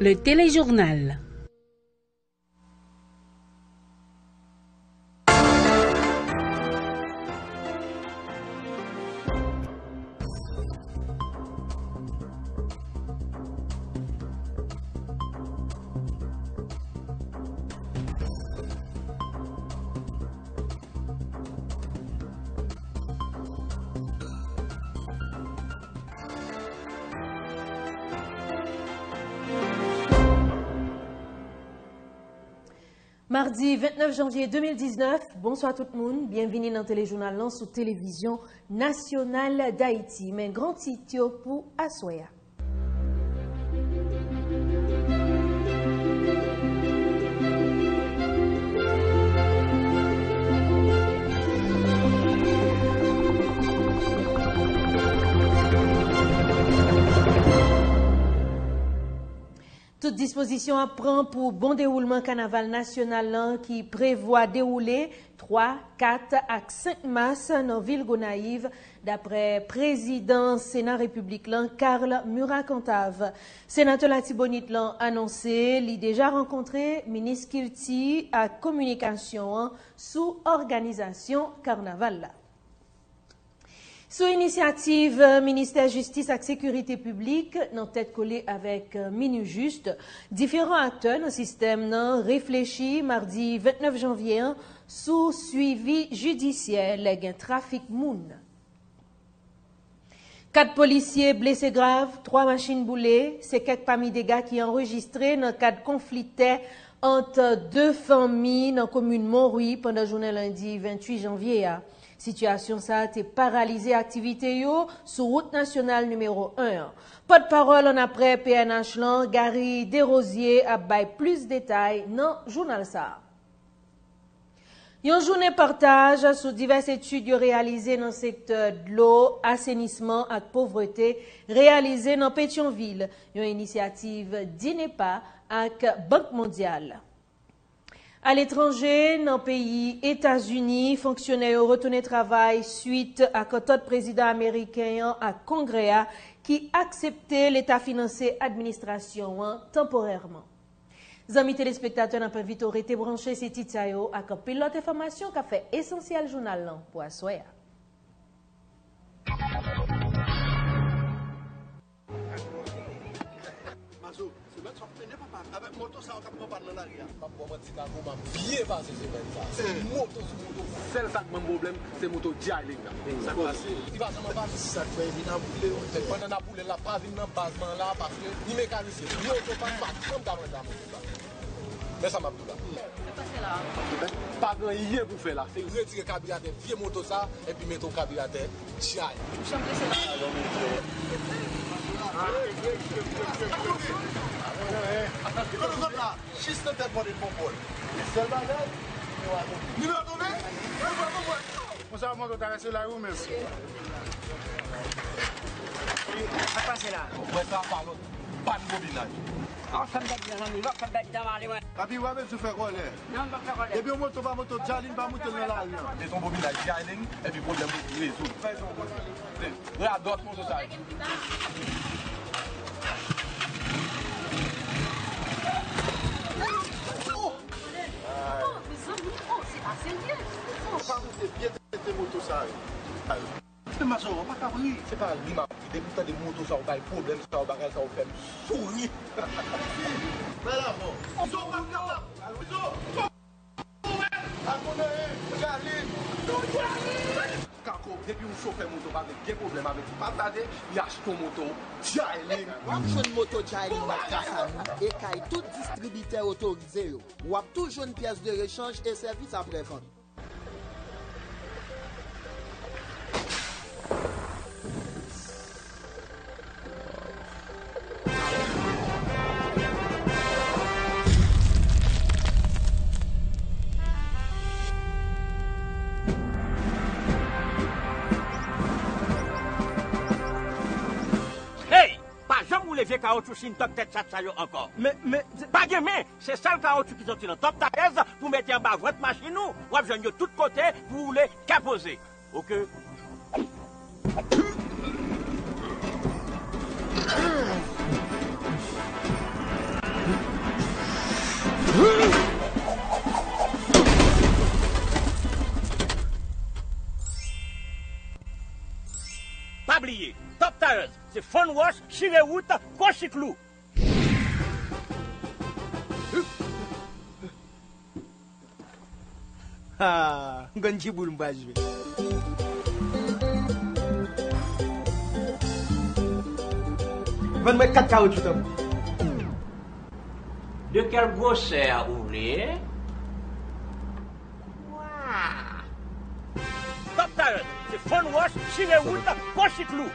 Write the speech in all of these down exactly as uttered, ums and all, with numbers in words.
Le téléjournal. Madi vennèf janvye de mil diznèf, bonswa tout moun, byenvini nan telejounal lan sou Televizyon Nasyonal Dayiti. Men gran tit yo pou aswè a. Tout dispozisyon ap pran pou bon dewoulman kanaval nasyonal lan ki prevwa dewoule twa, kat ak senk mas nan vil Gonayiv, daprè prezidan Sena Repiblik lan, Carl Murat Cantave. Senatè Latibonit lan anonse li deja rankontre minis kilti ak kominikasyon an sou òganizasyon kanaval la. Sou inisyativ Ministè Jistis ak Sekirite Piblik, nan tèt kole avèk Minijust, diferan aktè nan sistèm nan reflechi madi vennèf janvye an sou swivi jidisyè lè gen trafik moun. Kat polisye blese grav, twa machin boule, se kèk pami dega ki anrejistre nan kad konfli tè ant de fanmi nan komin Monwi pandan jounen lendi venntuit janvye a. Sitiyasyon sa a te paralize aktivite yo sou wout nasyonal nimewo en an. Pòtpawòl annapre P N H lan, Gary Desrosiers, ap bay plis detay nan jounal sa a. Yon jounen pataj sou divès etid yo reyalize nan sektè dlo, asenisman ak povrete reyalize nan Petyonvil, yon inisyativ DINEPA ak Bank Mondyal. Aletranje, nan peyi Etazini, fonksyonè yo retounen travay swit ak antant prezidan ameriken an ak Kongrè a ki aksepte Leta finanse administrasyon an tanporèman. Zanmi telespektatè, n ap envite w rete branche, se tit sa yo ak anpil lòt enfòmasyon k ap fè esansyèl jounal lan pou aswè a. Mazo, se mèt sa w ap mennen, papa, avèk moto sa yo k ap pran pàn nan lari a. M ap ba w manti, Kako, m ap byen pase semèn sa. Se moto sou moto. Sèl sa k ban m pwoblèm, se moto Djaylin nan. Sa k pase? Li pa janm an pàn. Sa k fè li nan boule yo. Pandan n ap boule l, l ap pa vin nan baz mwen la, paske li mekanisye. Li otopan, li pa janm ka mande a moto sa. Men sa m ap di w la. Sa k pase la? Pa gen anyen pou fè la. Se retire kabiratè vye moto sa, epi mete yon kabiratè Djaylin. Jis nan tèt mòde konpòl. Sèl bagay, nimewo tonbe. Konsa, moto travèse lari ou menm. Sa k pase la? Mwen sa pa lòt, pa n bobinaj. An, fè m pèdi tan, zanmi, fè m pèdi tan, m ale, mwen. Papi, w ap bezwen fè kòlè. Non, m p ap fè kòlè. Depi yon moto pa moto Djaylin, pa moute l nan lari an. Mete yon bobinaj Djaylin, epi pwoblèm ou rezoud. Radòt moto sa yo. Oh, mezanmi, oh, se pa serye. Oh. Se pa moute byen tete moto sa yo. Men Majò, w pa ka ri. Se pa ri m ap ri. Depi m tande moto sa yo bay pwoblèm, sa yo bagay sa yo fè m souri. Bay lavan. Izo pa kapab. Izo. Kako, depi yon chofè moto pa vle gen pwoblèm avèk li, pa tande, li achte yon moto Djaylin. W ap jwenn moto Djaylin nan Kasanou e kay tout distribitè otorize yo. W ap tou jwenn pyès de rechanj e sèvis aprè vant. Hey! Pa janm woule vye kawotchou Shintok tèt chat sa yo ankò. Men, men, pa gen men, se sèl kawotchou ki soti nan Top Tires pou mete anba vant machin ou, w ap jwenn yo tout kote pou woule kè poze. Oke. Fann wòch, chire wout, kò chik lou. Ha, m konn ki boul m pral jwe. Vann mwen kat kawoutchou tanbou. De quelle grosseur ou vle? Top Talent, se fann wòch, chire wout, kò chik lou.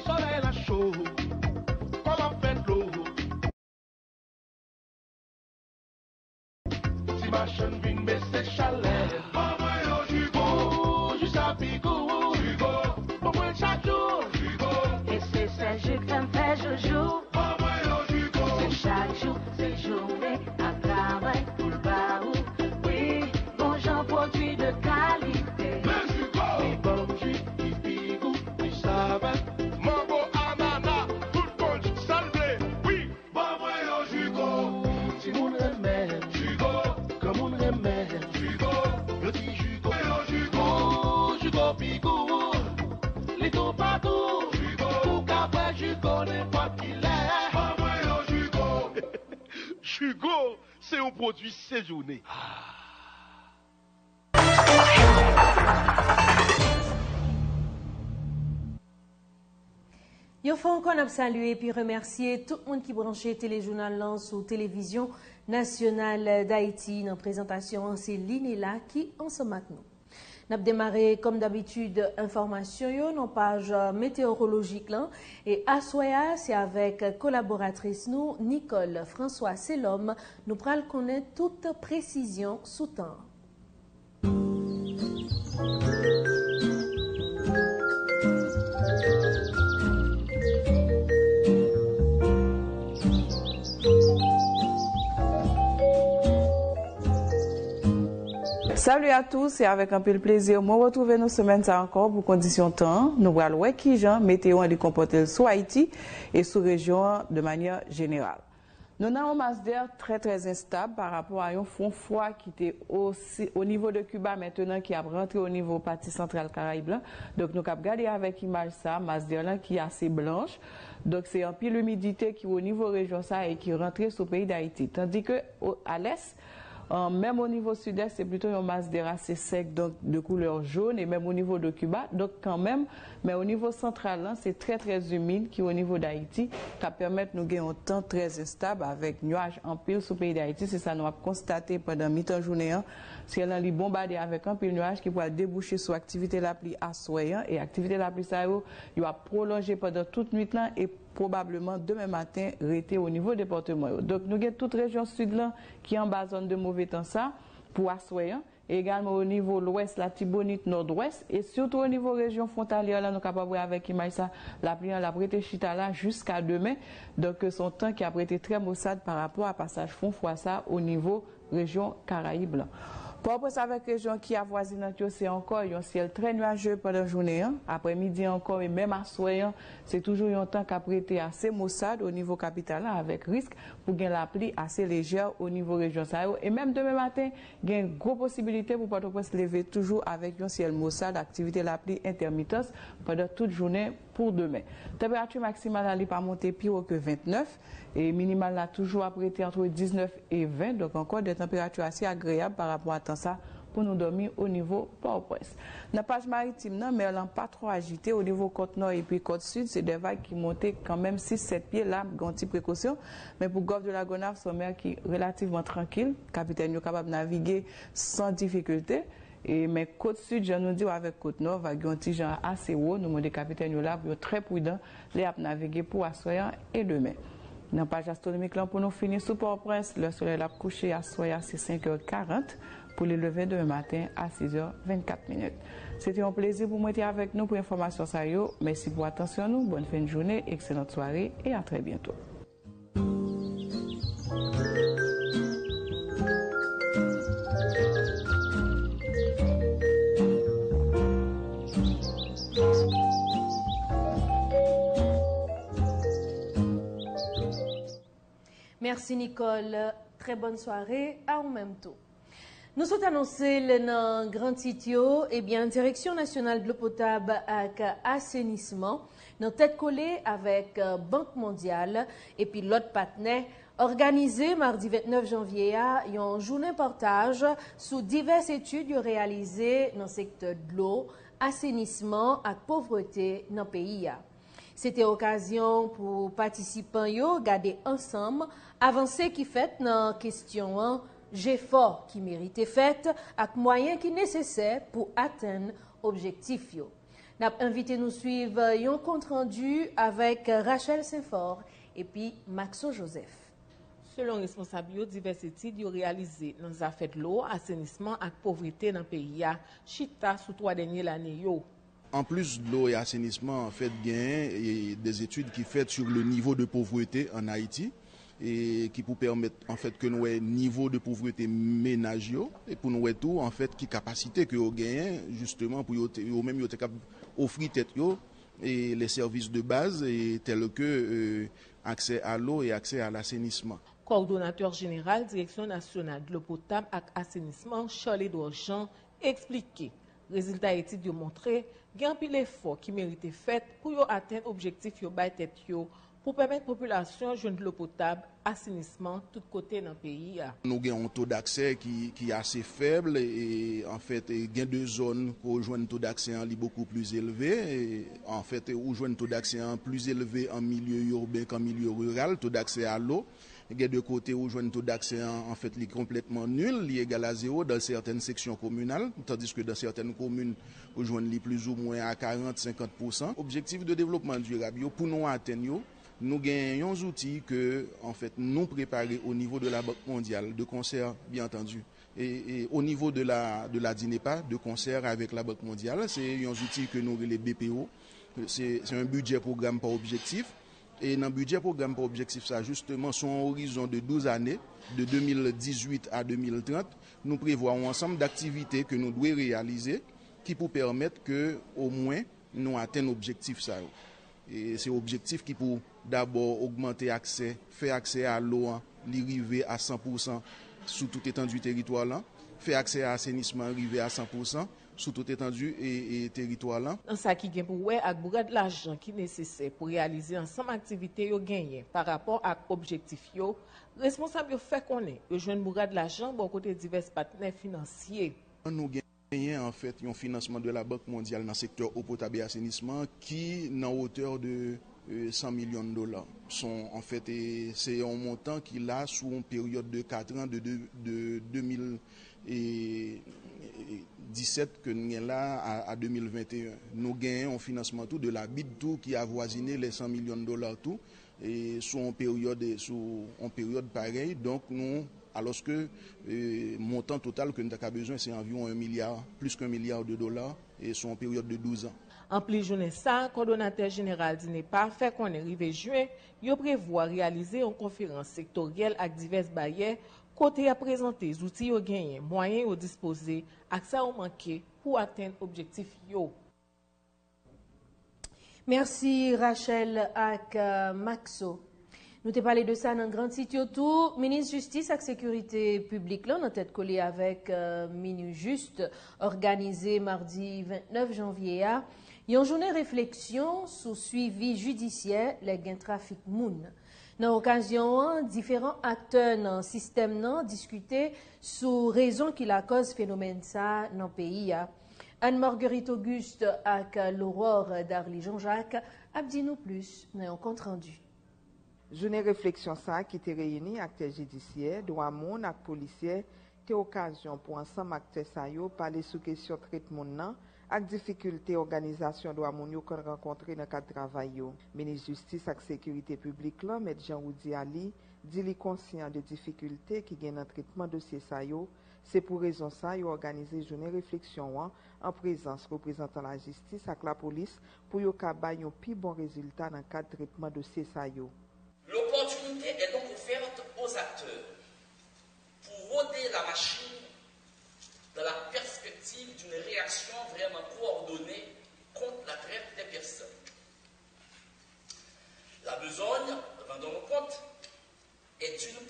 Solèy la cho, kòm ap fè dlo. Ti machann vin bese chalè. Ban mwen yon jigo. Pou jis a pi gou. Jigo. Ban mwen chak jou. Jigo. E se sèl jik fè m fè joujou. Ban mwen yon jigo. Se chak jou, se jounen, ap travay pou l ba ou. Wi, bon jan pwodui de kalite. Men jigo. Wi, bon ji ki pi gou, pi savè. Mango, anana, tout bon ji, sa l vle. Wi. Ban mwen yon jigo. Timoun renmen jigo. Granmoun renmen jigo. Yo di jigo, yon jigo. Jigo pi gou. Li toupatou. Jigo. Ou ka bwè jigo nenpòt ki lè. Ban mwen yon jigo. Jigo, se yon pwodui Sejourné. Yon fwa ankò, n ap salye epi remèsye tout moun ki branche telejounal lan sou Televizyon Nasyonal Dayiti. Nan prezantasyon an, se Linela ki ansanm ak nou. N ap demare, kòm dabitid, enfòmasyon yo nan paj meteyorolojik lan. E aswè a, se avèk kolaboratris nou, Nicole François Selhomme, nou pral konnen tout presizyon sou tan an. Salut à tous, se avèk anpil plezi mwen retwouve nou semèn sa ankò pou kondisyon tan an. Nou pral wè kijan meteo an li konpòte l sou Ayiti e sou rejyon an de manyè jeneral. Nou nan yon mas dè trè, trè enstab pa rapò a yon fwon fwa ki te osi, o nivo de Kiba, mentenan ki ap rantre o nivo pati santral Karayib lan. Donk, nou k ap gade avèk imaj sa, mas dè lan ki ase blanch. Donk, se anpil imidite ki o nivo rejyon sa e ki rantre sou peyi Dayiti. Tandike, o, a lès, an, menm o nivo sidès, se plito yon mas dè ase sèk, donk, de koulè jòn, e menm o nivo de Kiba, donk, kanmenm, men o nivo santral lan, se trè, trè imid ki o nivo Dayiti, k ap pèmèt nou gen yon tan trè enstab avèk nyaj anpil sou peyi Dayiti. Se sa nou ap konstate pandan mitan jounen an. Syèl lan li bonbade avèk anpil nyaj ki pral debouche sou aktivite lapli aswè an. E aktivite lapli sa yo, yo ap pwolonje pandan tout nwit lan e pwobableman demen maten rete o nivo depatman yo. Donk, nou gen tout rejyon sid lan ki anba zòn de move tan sa pou aswè an. E egalman o nivo lwès, Latibonit, Nòdwès, e sitou o nivo rejyon fwontalyè la, nou kapab wè avèk imaj sa, lapli an l ap rete chita la jiska demen. Donk, se yon tan ki ap rete trè mosad pa rapò a pasaj fwon fwa sa o nivo rejyon Karayib lan. Pòtoprens avèk rejyon ki avwazinant yo, se ankò yon syèl trè nwaje pandan jounen an. Aprèmidi ankò e menm aswè an, se toujou yon tan k ap rete ase mosad o nivo kapital la, avèk risk pou gen lapli ase lejè o nivo rejyon sa yo. E menm demen maten, gen gwo posibilite pou Pòtoprens leve toujou avèk yon syèl mosad, aktivite lapli entèmitans pandan tout jounen pou demen. Tanperati maksimal la, li pa monte pi wo ke ventnèf, e minimal la toujou ap rete ant diznèf e ven. Donk, ankò de tanperati ase agreyab pa rapò a tan sa pou nou dòmi o nivo Pòtoprens. Nan paj maritim nan, mè lan pa twò ajite. O nivo kòt nò epi kòt sid, se de vag ki monte kanmenm sis sèt pye la, gen yon ti prekosyon. Men pou Gòf de la Gonav, se yon mè ki relativman trankil. Kapitèn yo kapab navige san difikilte. E, men kot sid, jan nou di w, avèk kot nò, vag yo yon ti jan ase wo. Nou mande kapitèn yo la pou yo trè pridan lè y ap navige pou aswè an e demen. Nan paj astwonomik lan, pou nou fini sou Pòtoprens, lè solèy la ap kouche aswè a, se senk è karant, pou li leve demen maten a sis è vennkat minit. Se te yon plezi pou mwen te avèk nou pou enfòmasyon sa yo. Mèsi pou atansyon nou. Bòn fen jounen, ekselant sware e a trè byento. Mèsi Nicole, trè bòn sware a ou menm tou. Nou sot anonse l nan gran tit yo, ebyen, Direksyon Nasyonal Dlo Potab ak Asenisman, nan tèt kole avèk Bank Mondyal epi lòt patnè, òganize madi vennèf janvye a yon jounen pataj sou divès etid yo reyalize nan sektè dlo, asenisman ak povrete nan peyi a. Se te okazyon pou patisipan yo gade ansanm avanse ki fèt nan kesyon an, jefò ki merite fèt ak mwayen ki nesesè pou atenn objektif yo. N ap envite nou swiv yon kontrandi avèk Rachel Saint-Fort epi Maxo Joseph. Selon responsab yo, divès etid yo reyalize nan zafè dlo, asenisman ak povrete nan peyi a chita sou twa dènye lane yo. Anplis dlo e asenisman, anfèt, gen e, des études ki fèt sur le niveau de pauvreté en Haïti, e ki pou pèmèt, anfèt, ke nou wè nivo de povrete menaj yo, e pou nou wè tou, anfèt, ki kapasite ke yo genyen, jisteman, pou yo, te, yo menm yo te kab ofri tèt yo e les services de base, e tèl ke e, aksè a lo e aksè a lasenisman. Kòdonatè jeneral Direksyon Nasyonal Dlo Potab ak Asenisman, Charles Edouard Jean, eksplike, rezilta etid yo montre gen anpil efò ki merite fèt pou yo atenn objektif yo bay tèt yo pou pèmèt popilasyon jwenn dlo potab, asenisman tout kote nan peyi a. Nou gen yon to daksè ki, ki ase fèb, e anfèt, e gen de zòn ke w jwenn to daksè an li bokou pli elve. E anfèt, ou jwenn to daksè an pli elve an milye iben ke an milye riral, to daksè a lo. Gen de kote ou jwenn to daksè an, anfèt, li konplètman nil, li egal a zewo dans certaines sections communales, tandis que dans certaines communes, ou jwenn li plizoumwen a karant, senkant pousan. Objektif de devlopman dirab yo, pou nou atenn yo, nou gen yon zouti ke, anfèt, nou prepare o nivo de la Banque Mondiale, de concert, bien entendu, e, e o nivo de la, de la DINEPA, de concert avec la Banque Mondiale, se yon zouti ke nou rele B P O, se, se yon bidjè pwogram pa objektif. E nan bidjè pwogram pa objektif sa, jisteman, sou yon orizon de douz ane, de de mil dizuit a de mil trant, nou prevwa yon ansanm daktivite ke nou dwe reyalize ki pou pèmèt ke, omwen, nou atenn objektif sa yo. E se objektif ki pou dabò ogmante aksè, fè aksè a lo an, li rive a san pousan sou tout etandi teritwa lan, fè aksè a asenisman an rive a san pousan sou tout etandi e, e teritwa lan. Nan sa ki gen pou wè ak bourad lajan ki nesesè pou reyalize ansanm aktivite yo genyen pa rapò ak objektif yo, responsab yo fè konnen yo jwenn bourad lajan bò kote divès patnè finansye. Nou gen genyen, anfèt, yon finansman de la Banque Mondiale nan sektè eau potable et assainissement ki nan wotè de, euh, san milyon dola. Son, anfèt, e, se yon montan ki la sou yon peryòd de kat an, de, de, de de mil disèt ke n gen la a, a de mil venteyen. Nou genyen yon finansman tou de la bid tou ki avwazine lè san milyon dola tou, e sou yon peryòd, sou yon peryòd parèy. Donk, nou, alòske, e, montan total ke n ta ka bezwen, se anviwon yon milya, plis ke yon milya de dola, e sou yon peryòd de douz an. Anplis jounen sa, kòdonatè jeneral DINEPA fè konnen rive jen, yo prevwa reyalize yon konferans sektoryèl ak divès bayè, kote y ap prezante zouti yo genyen, mwayen yo dispoze, ak sa yo manke pou atenn objektif yo. Mèsi Rachel ak, euh, Maxo. Nou te pale de sa nan gran tit yo tou. Minis Jistis ak Sekirite Piblik lan nan tèt kole avèk, euh, Minijust òganize madi vennèf janvye a yon jounen refleksyon sou swivi jidisyè lè gen trafik moun. Nan okazyon an, diferan aktè nan sistèm nan diskite sou rezon ki lakòz fenomèn sa a nan peyi a. Anne Marguerite Auguste ak Laurore Darly Jean-Jacques ap di nou plis nan yon kontrandi. Jounen refleksyon sa a ki te reyini aktè jidisyè, dwa moun ak polisyè te okazyon pou ansanm aktè sa yo pale sou kesyon trèt moun nan ak difikilte òganizasyon dwa moun yo konn rankontre nan kad travay yo. Minis Jistis ak Sekirite Piblik lan, Mèt Jean Roudy Aly, di li konsyan de difikilte ki gen nan tretman dosye sa yo. Se pou rezon sa yo òganize jounen refleksyon an an prezans reprezantan lajistis ak lapolis pou yo ka bay yon pi bon rezilta nan kad tretman dosye sa yo. L'opportunité est donc offerte aux acteurs pour roder la machine dans la perspective d'une réaction vraiment coordonnée contre la traite des personnes. La besogne, rendons-nous compte, est d'une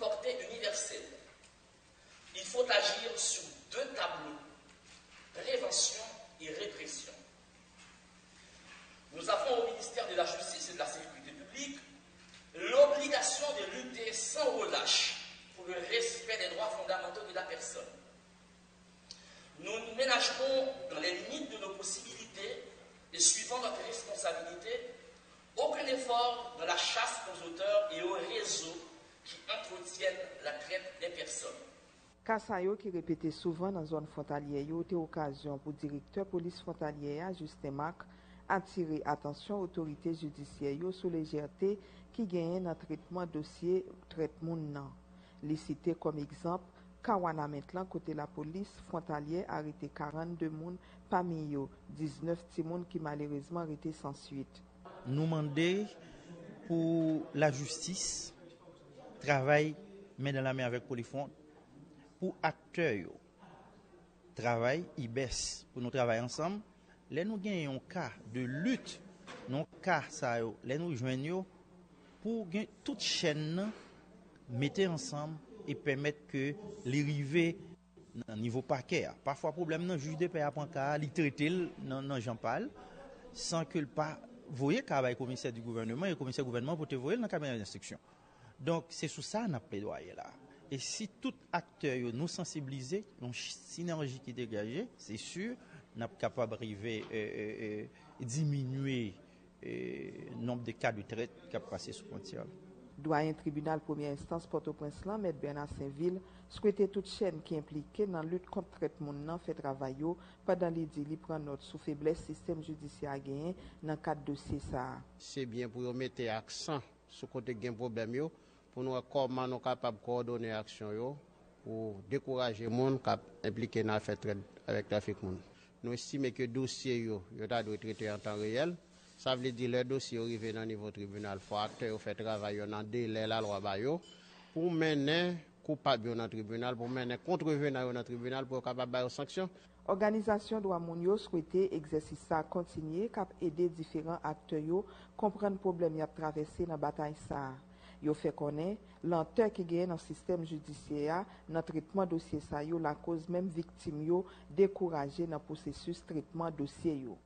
personnes. Nous nous ménagerons, dans les limites de nos possibilités et suivant notre responsabilité, aucun effort dans la chasse aux auteurs et aux réseaux qui entretiennent la traite des personnes. Ka sa yo ki repete souvan nan zòn fwontalyè yo te okazyon pou direktè polis fwontalyè a, Justin Marc, atire atansyon otorite jidisyè yo sou lejète ki genyen nan tretman dosye trèt moun nan. Li site kòm egzanp ka Wanament lan kote lapolis fwontalyè arete karannde moun, pami yo diznèf timoun ki malerezman rete san swit. Nou mande pou lajistis travay men dan la men avèk Polifront, pou aktè yo travay, IBEST, pou nou travay ansanm. Lè nou gen yon ka de lit, nan ka sa yo, lè nou jwenn yo, pou gen tout chèn nan mete ansanm e pèmèt ke li rive nan nivo pakè a. Pafwa pwoblèm nan, jij de pè a pran ka a, li trete l nan, nan jan pa l, san ke l pa voye ka bay komisè di gouvèneman e komisè gouvèneman pou te voye l nan kabinè denstriksyon. Donk, se sou sa n ap pledwaye la. E si tout aktè yo nou sansiblize, yon sinèji ki degaje, se si n ap kapab rive diminye nonb de ka de trèt k ap pase sou fwontyè la. Dwayen tribinal premyè enstans Pòtoprens lan, Mèt Bernard Sainvil, swete tout chèn ki enplike nan lit kont trèt moun nan fè travay yo, pandan li di li pran nòt sou feblès sistèm jidisyè a genyen nan kad dosye sa a. Se byen pou yo mete aksan sou kote k gen pwoblèm yo, pou n wè kòman nou kapab kowòdone aksyon yo pou dekouraje moun k ap enplike nan afè trèt avèk trafik moun. Nou estime ke dosye yo, yo ta dwe trete an tan reyèl. Sa vle di lè dosye yo rive nan nivo tribinal, fò aktè yo fè travay yo nan delè lalwa ba yo pou mennen koupab yo nan tribinal, pou mennen kontrevenan yo nan tribinal pou yo kapab ba yo sanksyon. Òganizasyon dwa moun yo swete egzèsis sa a kontinye k ap ede diferan aktè yo konprann pwoblèm y ap travèse nan batay sa a. Yo fè konnen lantè ki genyen nan sistèm jidisyè a nan tretman dosye sa yo lakoz menm viktim yo dekouraje nan pwosesis tretman dosye yo.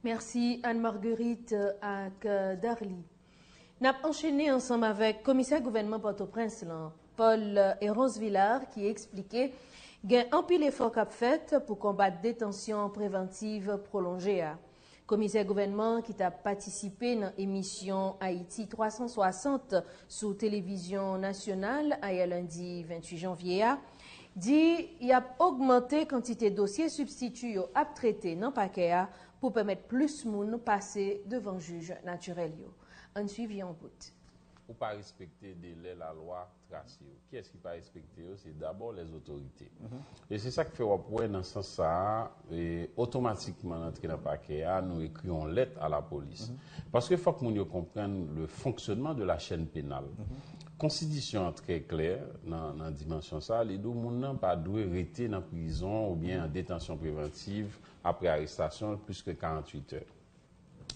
Mèsi Anne Marguerite ak Darly. N ap anchene ansanm avèk komisè gouvènman Pòtoprens lan, Paul Hérence Villard, ki eksplike gen anpil efò k ap fèt pou konbat detansyon prevantiv pwolonje a. Komisè gouvènman ki t ap patisipe nan emisyon Ayiti twa san swasant sou televizyon nasyonal ayè lendi venntuit janvye a, di y ap ogmante kantite dosye sibstiti yo ap trete nan pakè a pou pèmèt plis moun pase devan jij natirèl yo. Ann swiv yon bout. Ou pa respekte delè lalwa trase yo. Kiyès ki pa respekte yo? Se dabò lèzotorite. E se sa k fè w ap wè nan sans sa a, otomatikman n antre nan pakè a, nou ekri yon lèt a lapolis. Paske fòk moun yo konprann le fonctionnement de la chaîne pénale. Konstitisyon an trè klè nan, nan dimansyon sa a, li di w moun nan pa dwe rete nan prizon oubyen an detansyon prevantiv apre arestasyon l plis ke karanntuit è.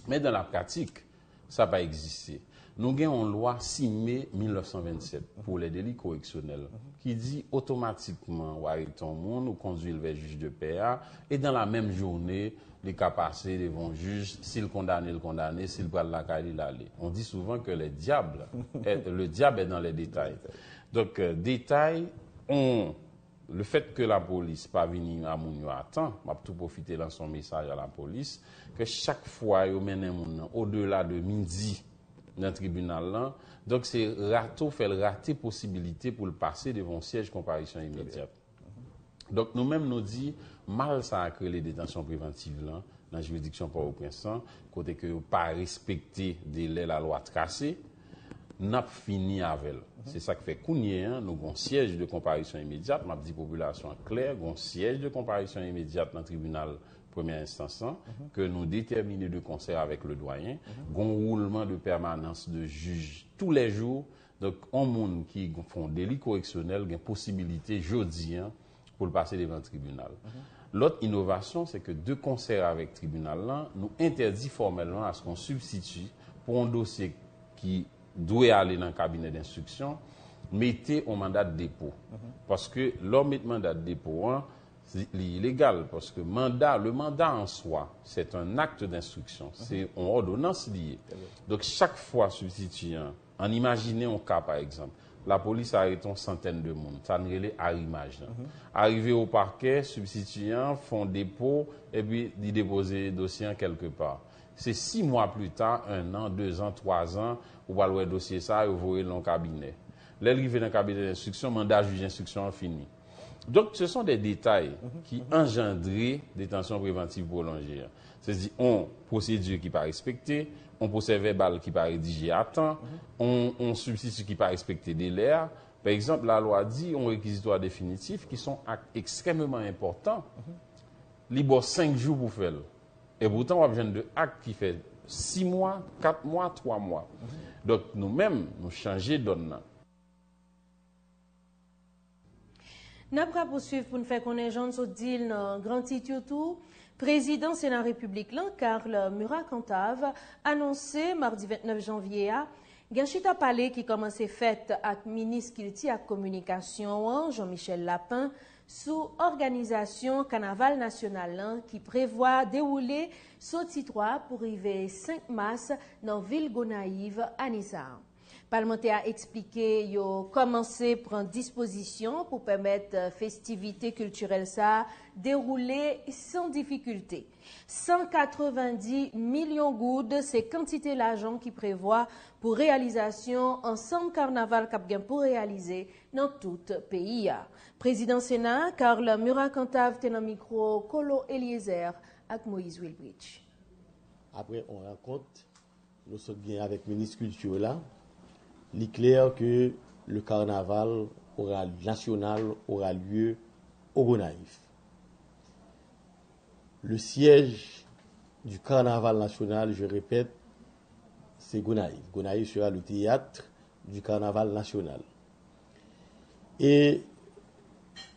Men dan la pratik, sa pa egziste. Nou gen yon lwa sis me mil nèf san vennsèt pou les délits correctionnels ki di otomatikman w arete yon moun, ou kondwi l vè jij de pè a, e dan la menm jounen, li ka pase devan yon jij, si l kondane, l kondane, si l pral lakay li, l ale. On dit souvent que les diables, eh, le diable est dans les détails. Donk, euh, detay, on, le fait que lapolis pa vini a moun yo a tan, m ap tou pwofite lanse yon mesaj a lapolis, ke chak fwa yo mennen moun nan odela de midi nan tribinal lan, donk se rate w fè l rate posibilite pou l pase devan yon syèj konparisyon imedyat. Donk nou menm nou di mal sa a k rele detansyon prevantiv lan nan jiridiksyon Pòtoprens lan, kote ke yo pa respekte delè lalwa trase, n ap fini avè l. Se sa k fè kounye a nou gen yon syèj de konparisyon imedyat, m ap di popilasyon an klè, gen yon syèj de konparisyon imedyat nan tribinal premyè enstans lan, ke nou detèmine de konsè avèk le dwayen, gen yon woulman de pèmanans de jij toulèjou. Donk yon moun ki fè yon deli koreksyonèl gen posibilite jodi a pou l pase devan tribinal. Lòt inovasyon, se ke de konsè avèk tribinal lan, nou entèdi fòmèlman aske yon sibstiti pou yon dosye ki dwe ale nan kabinè denstriksyon mete yon manda de depo. Paske lè w met manda de depo an, li ilegal, paske manda, le mandat en soi, c'est un acte d'instruction, se yon òdonans li ye. Donk chak fwa sibstiti an, ann imajine yon ka pa egzanp, Lapolis arete yon santèn de moun, sa n rele arimaj lan. Arive o pakè, sibstiti an fè yon depo, epi li depoze dosye an kèlke pa. Se sis mwa pli ta, en an, de zan, twa zan, ou pral wè dosye sa a, yo voye l nan yon kabinè. Lè l rive nan kabinè denstriksyon, manda jij enstriksyon an fini. Donk, ce sont des détails ki anjandre detansyon prevantiv pwolonje an. Sètadi, yon pwosedi ki pa respekte, yon pwosè vèbal ki pa redije a tan, yon, yon sibstiti ki pa respekte delè a. Pa egzanp, lalwa di yon rekizitwa definitif ki se yon ak ekstrèmeman enpòtan, li ba w senk jou pou fè l. Epoutan, w ap jwenn de ak ki fè sis mwa, kat mwa, twa mwa. Donk, nou menm, nou chanje dòn nan. N ap rapousuiv pou n fè konnen jan n sot di l nan gran tit yo tou. Prezidan Sena Repiblik lan, Carl Murat Cantave, anonse madi vennèf janvye a, gen chita pale ki kòmanse fèt ak minis kilti ak kominikasyon an, Jean Michel Lapin, sou òganizasyon kanaval nasyonal lan ki prevwa dewoule soti twa pou rive senk mas nan vil Gonayiv ane sa a. Palmantè a eksplike yo kòmanse pran dispozisyon pou pèmèt, euh, festivite kiltirèl sa a dewoule san difikilte. San katrevendi milyon goud se kantite lajan ki prevwa pou reyalizasyon ansanm kanaval k ap gen pou reyalize nan tout peyi a. Prezidan Sena a, Carl Murat Cantave te nan mikwo Colo Eliezer ak Moïse Wilbridge. Apre yon rankont nou sot gen avèk minis kilti la, li klè ke le carnaval aura, national aura lieu au Gonayiv. Le siège du carnaval national, je répète, c'est Gonayiv. Gonayiv sera le théâtre du carnaval national. E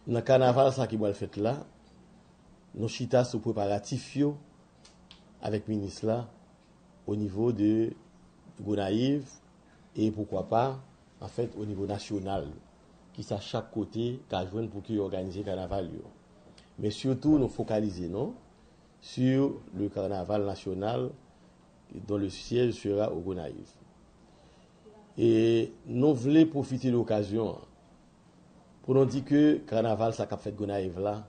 nan kanaval sa ki pral fèt la, nou chita sou preparatif yo avèk minis la o nivo de Gonayiv e poukwa pa, anfèt, o nivo nasyonal, kisa chak kote ka jwenn pou ke yo òganize kanaval yo. Men sitou, nou fokalize nou sur le carnaval national dont le siège sera au Gonayiv. E nou vle pwofite de okazyon an pou nou di ke kanaval sa k ap fèt Gonayiv la,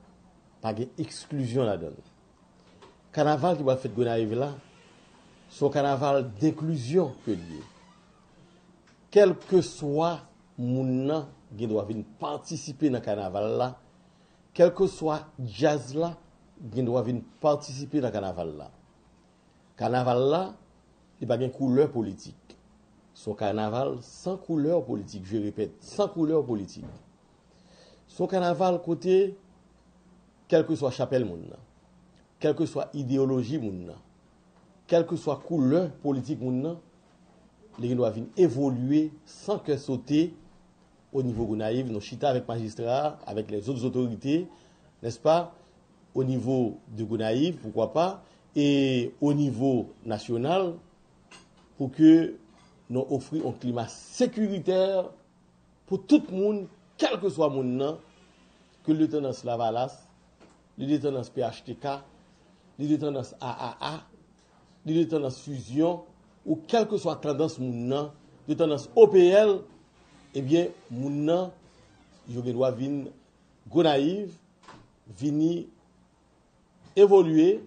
pa gen eksklizyon ladan l. Kanaval ki pral fèt Gonayiv la, se yon kanaval denklizyon ke l ye. Kèlkeswa moun nan gen dwa vin patisipe nan kanaval la, kèlkeswa djaz la gen dwa vin patisipe nan kanaval la. Kanaval la, li pa gen koulè politik. Se yon kanaval san koulè politik, je répète, san koulè politik. Se yon kanaval kote, kèlkeswa chapèl moun nan, kèlkeswa ideyoloji moun nan, kèlkeswa koulè politik moun nan, li gen dwa vin evolye san kè sote o nivo Gonayiv. Nou chita avèk majistra a, avèk lèzòt otorite, nèspa, o nivo de Gonayiv, poukwa pa, e o nivo nasyonal, pou ke nou ofri yon klima sekiritè pou tout moun, kèlkeswa moun nan, ke l de tandans Lavalas, li de tandans P H T K, li de tandans A A A, li de tandans Fusion, ou kèlkeswa tandans moun nan, de tandans O P L, ebyen, moun nan, yo gen dwa vin Gonayiv, vini evolye,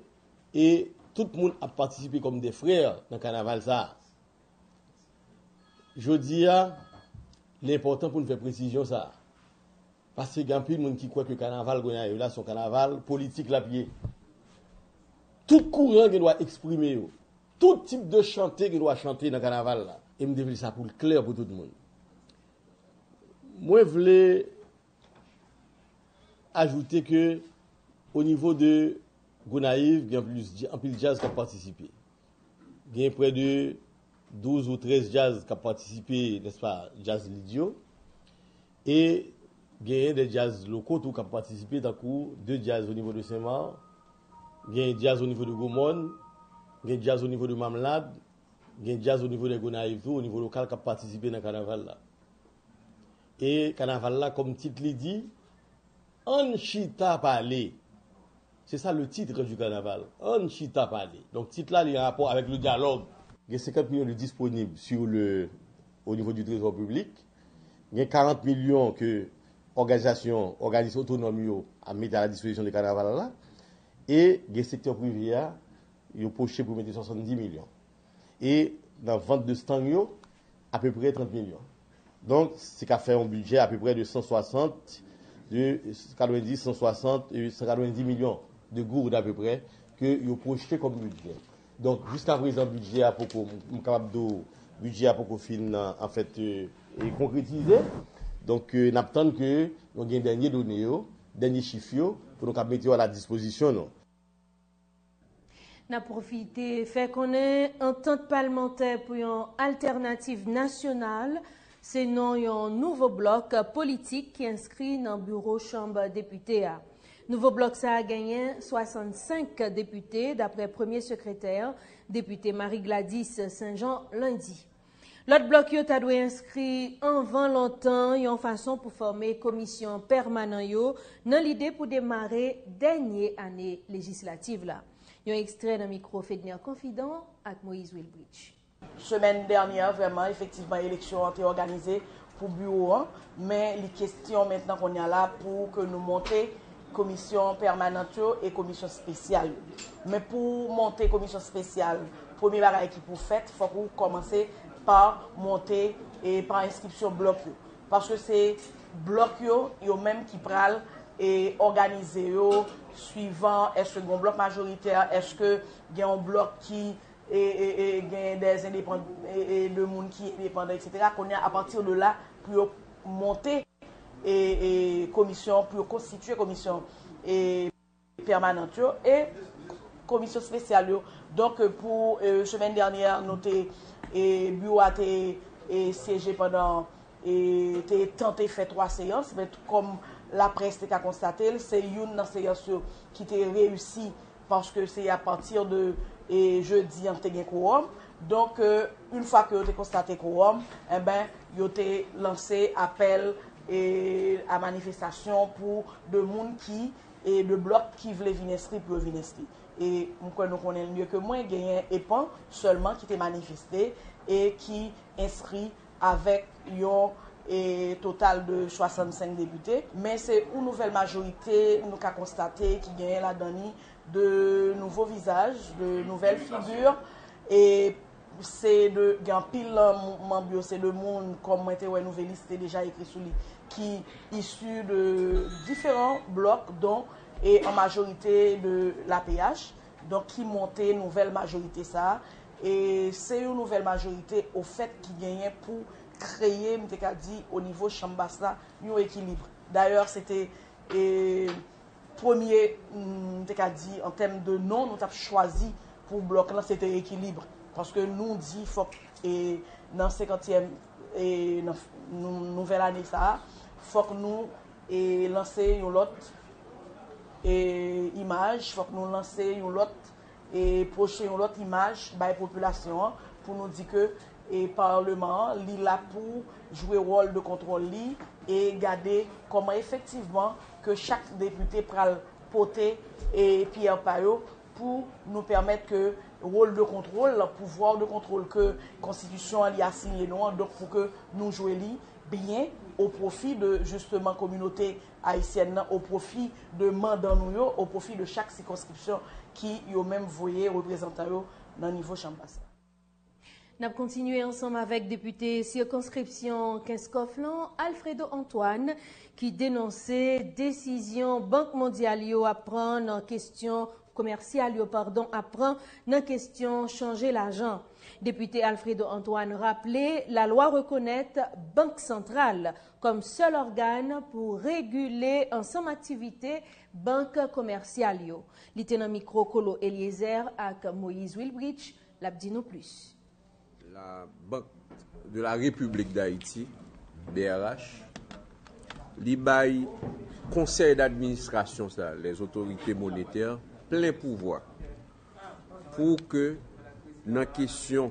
e tout moun ap patisipe kòm de frè nan kanaval sa a. Jodi a, li enpòtan pou n fè presizyon sa a. Paske gen anpil moun ki kwè ke kanaval Gonayiv la se yon kanaval politik l ap ye. Tout kouran gen dwa eksprime yo. Tout tip de chante gen dwa chante nan kanaval la. E m te vle sa pou l klè pou tout moun. Mwen vle ajoute ke o nivo de Gonayiv, gen anpil, anpil djaz k ap patisipe. Gen prè de douz ou trèz djaz k ap patisipe, nèspa, djaz lead yo. E genyen de djaz loko tou k ap patisipe, tankou de djaz o nivo de Senmak, gen djaz o nivo de Gwomòn, gen djaz o nivo de Mamlad, gen djaz o nivo de Gonayiv tou, o nivo lokal k ap patisipe nan kanaval la. E kanaval la, kòm tit li di, Ann chita pale. C'est ça le titre du carnaval. Ann chita pale. Donk, tit la, li an rapò avèk le dialogue. Gen senkant milyon de disponib sur le, au niveau du trésor public. Gen karant milyon ke òganizasyon, òganis otonòm yo ap mete a la dispozisyon de kanaval la, e gen sektè prive a, yo pwoche pou mete swasanndiz milyon. E nan vant de stand yo, apeprè trant milyon. Donk, se ka fè yon bidjè apeprè de san swasant, de katrevendiz, san swasant, e san katrevendiz milyon de goud apeprè ke yo pwoje kòm bidjè. Donk, jiska prezan, bidjè a poko, m kapab di w, bidjè a poko fin, anfèt, e, e konkretize. Donk, e, n ap tann ke nou gen dènye done yo, dènye chif yo, pou nou kab mete yo a la dispozisyon nou. N ap pwofite fè konnen antant palmantè pou yon altènativ nasyonal, se non yon nouvo blòk politik ki enskri nan biwo chanm depite a. Nouvo blòk sa a genyen swasannsenk depite, daprè premye sekretè, depite Marie Gladys Saint-Jean, lendi. Lòt blòk yo ta dwe enskri anvan lontan yon fason pou fòme komisyon pèmanan yo nan lide pou demare dènye ane lejislativ la. Yon ekstrè nan mikwo Fedner Confident ak Moïse Wilbridge. Semèn dènyè, vrèman, efektivman, eleksyon an te òganize pou biwo an, men li kesyon mentnan kounye a la pou ke nou monte komisyon pèmanant yo e komisyon espesyal yo. Men pou monte komisyon espesyal, premye bagay ki pou fèt, fòk ou kòmanse pa monte e pa enskripsyon blòk yo. Paske se blòk yo, yo menm ki pral e òganize yo swivan èske gen yon blòk majoritè, èske gen yon blòk ki e, e, e gen dè endepandan, e, e de moun ki endepandan, etsetera. Kounye a, apati de la, pou yo monte e, e komisyon, pou yo konstitye komisyon e pèmanant yo e komisyon espesyal yo. Donk, pou e, semèn dènyè, nou te, e biwo a te e syeje pandan e te tante fè twa seyans, men kòm laprès te ka konstate l, se youn nan seyans yo ki te reyisi paske se apati de e, jedi an te gen kowòm. Donk, e, yon fwa ke yo te konstate kowòm, enben, yo te lanse apèl e, a manifestasyon pou de moun ki, e de blòk ki vle vin enskri pou yo vin enskri. E m kwè nou konnen l mye ke mwen, genyen epan sèlman ki te manifeste e ki enskri avèk yon e total de swasannsenk depite, men se yon nouvèl majorite nou ka konstate ki genyen ladan li de nouvo vizaj, de nouvèl figi, e se de, gen anpil nan manm yo, se de moun, kòm mwen te wè Nouvelliste te deja ekri sou li, ki isi de diferan blòk, don e an majorite de l'A P H, donk ki monte nouvèl majorite sa a. E se yon nouvèl majorite, ofèt, ki genyen pou kreye, m te ka di, o nivo chanm bas la, yon ekilib. Dayè, se te e, premye, m te ka di, an tèm de non, nou t ap chwazi pou blòk lan, se te ekilib. Paske nou di fòk, e, nan senkantyèm, e, nan nou, nouvèl ane sa a, fòk nou e, lanse yon lòt e, imaj, fòk nou lanse yon lòt e pwoche yon lòt imaj bay popilasyon an pou nou di ke e, Palman an, li la pou jwe wòl de kontwòl li e gade kòman efektivman ke chak depite pral pote e, pyè pa yo pou nou pèmèt ke wòl de kontwòl, pouvwa de kontwòl ke konstitisyon an li asiyen nou an, donk pou ke nou jwe li byen o pwofi de, jisteman, kominote ayisyèn nan, o pwofi de mandan nou yo, o pwofi de chak sikonskripsyon ki yo menm voye reprezantan yo nan nivo chanm bas la. N ap kontinye ansanm avèk depite sikonskripsyon Kenskòf lan, Alfredo Antoine, ki denonse desizyon Bank Mondyal yo ap pran nan kesyon komèsyal yo, padon, ap pran nan kesyon chanje lajan. Depite Alfredo Antoine raple lalwa rekonèt Bank Santral kòm sèl ògàn pou regile ansanm aktivite bank komèsyal yo. Li te nan mikwo Colo Eliezer ak Moïse Wilbridge, l ap di nou plis. La Banque de la République d'Haïti, B R H, li bay konsèy d'administrasyon sa, les autorités monétaires, plen pouvwa pou ke nan kesyon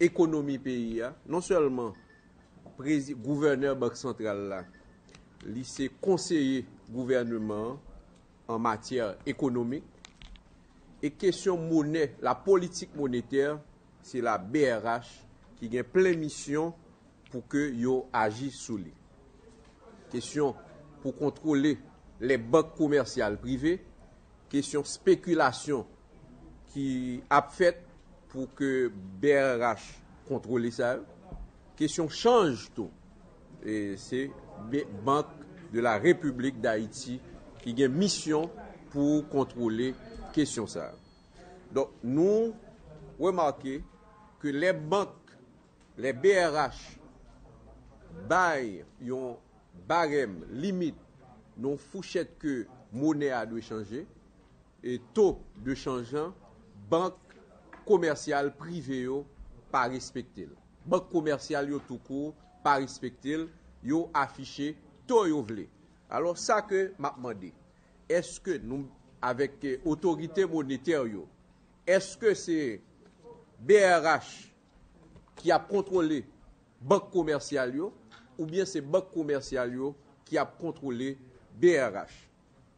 ekonomi peyi a, non sèlman prezi, gouvènè Bank Santral la, li se konseye gouvèneman an an matyè ekonomik, e kesyon monè, la politik monetè, se la B R H ki gen plen misyon pou ke yo aji sou li. Kesyon pou kontwole lè bank komèsyal prive, kesyon spekilasyon ki ap fèt pou ke B R H kontwole sa yo, kesyon chanj tou. E se be- Bank de la Repiblik Dayiti ki gen misyon pou kontwole kesyon sa yo. Donk, nou remake ke lè bank, lè B R H bay yon barèm, limit, yon fouchèt ke monè a dwe chanje, e to de chanj lan, bank komèsyal prive yo pa respekte l. Bank komèsyal yo toukou pa respekte l, yo afiche to yo vle. Alò, sa ke m ap mande, èske nou, avèk eh, otorite monetè yo, èske se B R H ki ap kontwole bank komèsyal yo, oubyen se bank komèsyal yo ki ap kontwole B R H?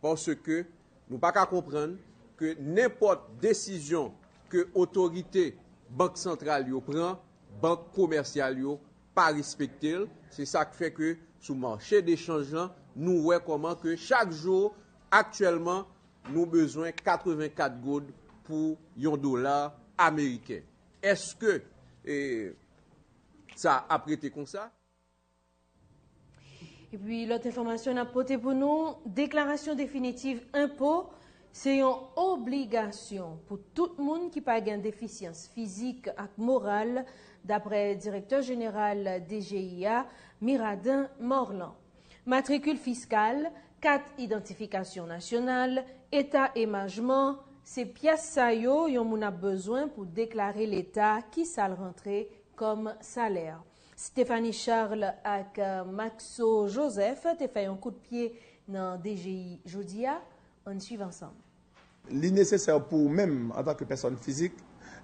Paske nou pa ka konprann ke nenpòt desizyon ke otorite bank santral yo pran, bank komèsyal yo pa respekte l. Se sa k fè ke sou mache dechanj lan, nou wè kòman ke chak jou, aktyèlman, nou bezwen katrevenkat goud pou yon dola ameriken. Èske eh, sa ap rete konsa? Epi lòt enfòmasyon n ap pote pou nou, deklarasyon definitiv enpo se yon obligasyon pou tout moun ki pa gen defisyans fizik ak moral, daprè direktè jeneral D G I a, Miradin Morlan. Matrikil fiskal, kat idantifikasyon nasyonal, eta emajman, se pyès sa yo yon moun ap bezwen pou deklare leta kisa l rantre kòm salè. Stephanie Charles ak Maxo Joseph te fè yon kout pye nan D G I jodi a. Ann swiv ansanm. Li nesesè pou ou menm, antanke pèsòn fizik,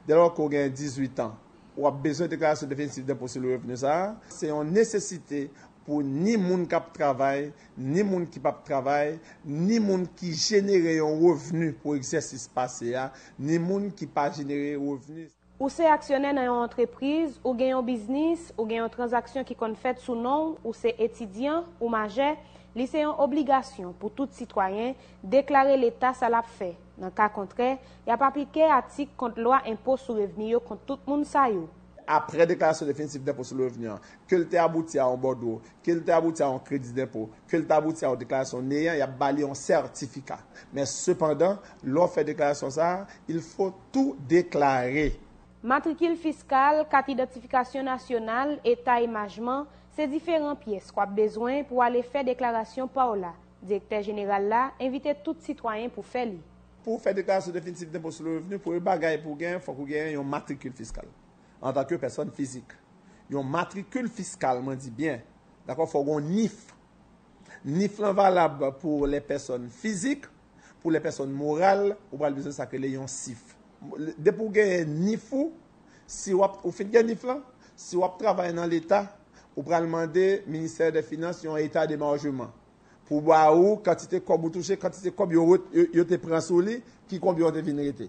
dèlò ke w gen dizuit an, w ap bezwen deklarasyon definitif denpo sou le revenu sa a. Se yon nesesite pou ni moun k ap travay, ni moun ki p ap travay, ni moun ki jenere yon revni pou egzèsis pase a, ni moun ki pa jenere revni. Ou se aksyonè nan yon antrepriz, ou gen yon biznis, ou gen yon tranzaksyon ki konn fèt sou non w, ou se etidyan, ou majè, li se yon obligasyon pou tout sitwayen deklare Leta sa l ap fè. Nan ka kontrè, y ap aplike atik kont lwa enpo sou revni yo kont tout moun sa yo. Apre deklarasyon definitif denpo sou le revni an, ke l te abouti a yon bòdwo, ke l te abouti a yon kredi denpo, ke l te abouti a yon deklarasyon neyan, y ap ba li yon sètifika. Men sepandan, lè w fè deklarasyon sa a, il faut tout déclarer. Matrikil fiskal, kat idantifikasyon nasyonal, eta emajman, se diferan pyès w ap bezwen pou w ale fè deklarasyon pa w la. Direktè jeneral la envite tout sitwayen pou fè li. Pou w fè deklarasyon definitif denpo sou le revni, premye bagay pou w gen, fòk ou gen yon matrikil fiskal antanke pèsòn fizik. Yon matrikil fiskal, mwen di byen, dakò, fòk w gen yon nif. Nif lan valab pou lè pèsòn fizik, pou lè pèsòn moral, ou pral bezwen sa k rele yon sif. Depi w genyen nif ou, si w ap, ou fin gen nif lan, si w ap travay nan Leta, ou pral mande Ministè dè Finans yon eta de marjeman pou ba ou kantite kòb ou touche, kantite kòb yo, yo, yo te pran sou li, ki konbyen w te vin rete.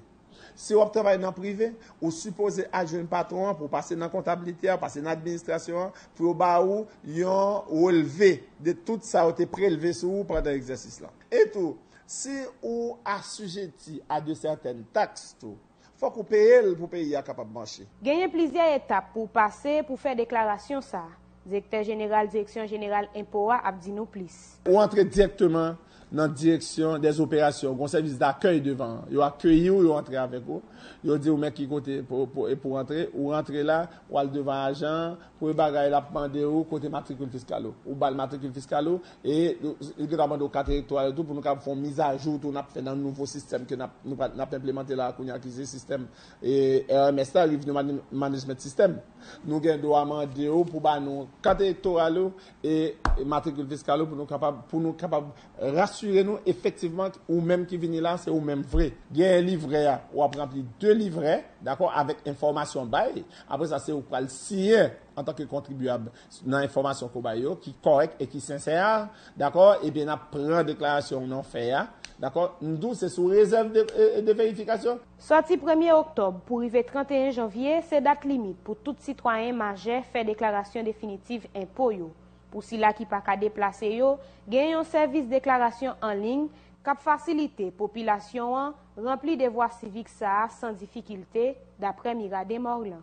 Si w ap travay nan prive, ou sipoze al jwenn patwon an pou w pase nan kontablite a, pase nan administrasyon an, pou yo ba ou yon relve de tout sa yo te prelve sou ou pandan egzèsis lan. Etou, si ou asijeti a de sètèn taks tou, fòk ou peye l pou peyi a kapab mache. Genyen plizyè etap pou w pase pou fè deklarasyon sa a. Direktè Jeneral Direksyon Jeneral Enpo a ap di nou plis. Ou antre dirèkteman nan direksyon dèzoperasyon, gen yon sèvis dakèy devan an. Yo akeyi w, yo antre avèk ou. Yo di w men ki kote pou, pou, pou w antre. Ou rantre la, w al devan ajan an, premye bagay l ap mande w kote matrikil fiskal ou. Ou ba l matrikil fiskal ou, e li gentan mande w kat elektoral ou tou pou nou kapab fè yon mizajou tou n ap fè nan nouvo sistèm ke n ap, nou pral, n ap enplimante la kounye a ki se sistèm e, R M S la, Revenue Management System. Nou gen dwa mande w pou ba nou kat elektoral ou e matrikil fiskal ou pou nou kapab, pou nou kapab rasire nou efektivman ou menm ki vini la, se ou menm vre. Genyen livrè a, w ap ranpli de livrè, dakò, avèk enfòmasyon w bay. Apre sa, se ou k pral siyen antanke kontribyab nan enfòmasyon ke w bay yo, ki kòrèk e ki sensè a, dakò, ebyen n ap pran deklarasyon w nan w fè a, Dakò? M di w se sou rezèv de, e, de verifikasyon. Sòti premye oktòb pou rive trannteyen janvye, se dat limit pou tout sitwayen majè fè deklarasyon definitiv enpo yo. Pou sila ki pa ka deplase yo, gen yon sèvis deklarasyon an liy k ap fasilite popilasyon an ranpli devwa sivik sa a san difikilte, daprè Mirade Morlan.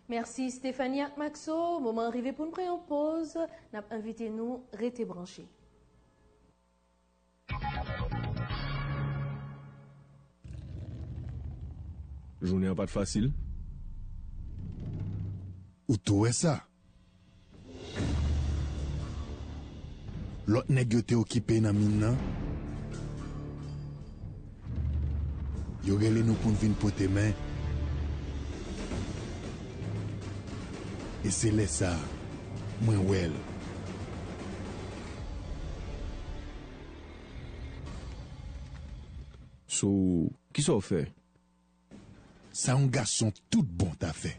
Mèsi Stephanie ak Maxo. Moman an rive pou n pran yon poz. N ap envite nou rete branche. Jounen an pa t fasil. Ou tou wè sa? Lòt nèg yo te okipe nan min nan, yo rele nou pou n vin pote men. E se lè sa a, mwen wè l. So, kisa w fè? Sa yon gason tout bon ta fè.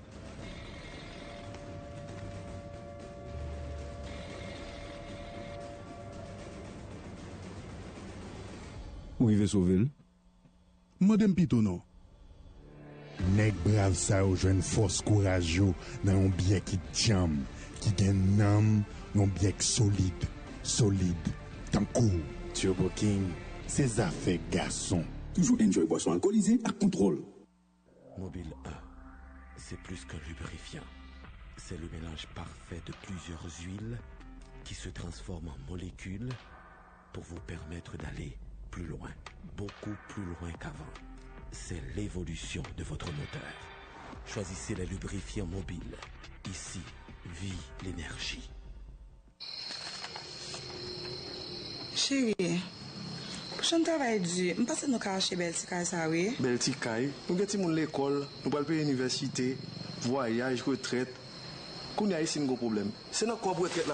Ou rive sove l? Mande m pito non. Nèg brav sa yo jwenn fòs kouraj yo nan yon byè ki djanm, ki gen nanm, yon byè k solid, solid, tankou. Turbo King, se zafè gason. Toujours enjoy boisson alcoolisée ak kontwòl. Mobil un, c'est plus qu'un lubrifiant. C'est le mélange parfait de plusieurs huiles qui se transforment en molécules pour vous permettre d'aller plus loin, beaucoup plus loin qu'avant. C'est l'évolution de votre moteur. Choisissez les lubrifiants mobiles. Ici vit l'énergie. Cheri, pwochèn travay di, m panse nou ka achte bèl ti kay sa wi. Bèl ti kay? Nou gen timoun lekòl, nou pral peye inivèsite, vwayaj, retrèt. Kounye a isi n gon pwoblèm. Se nan kòb retrèt la.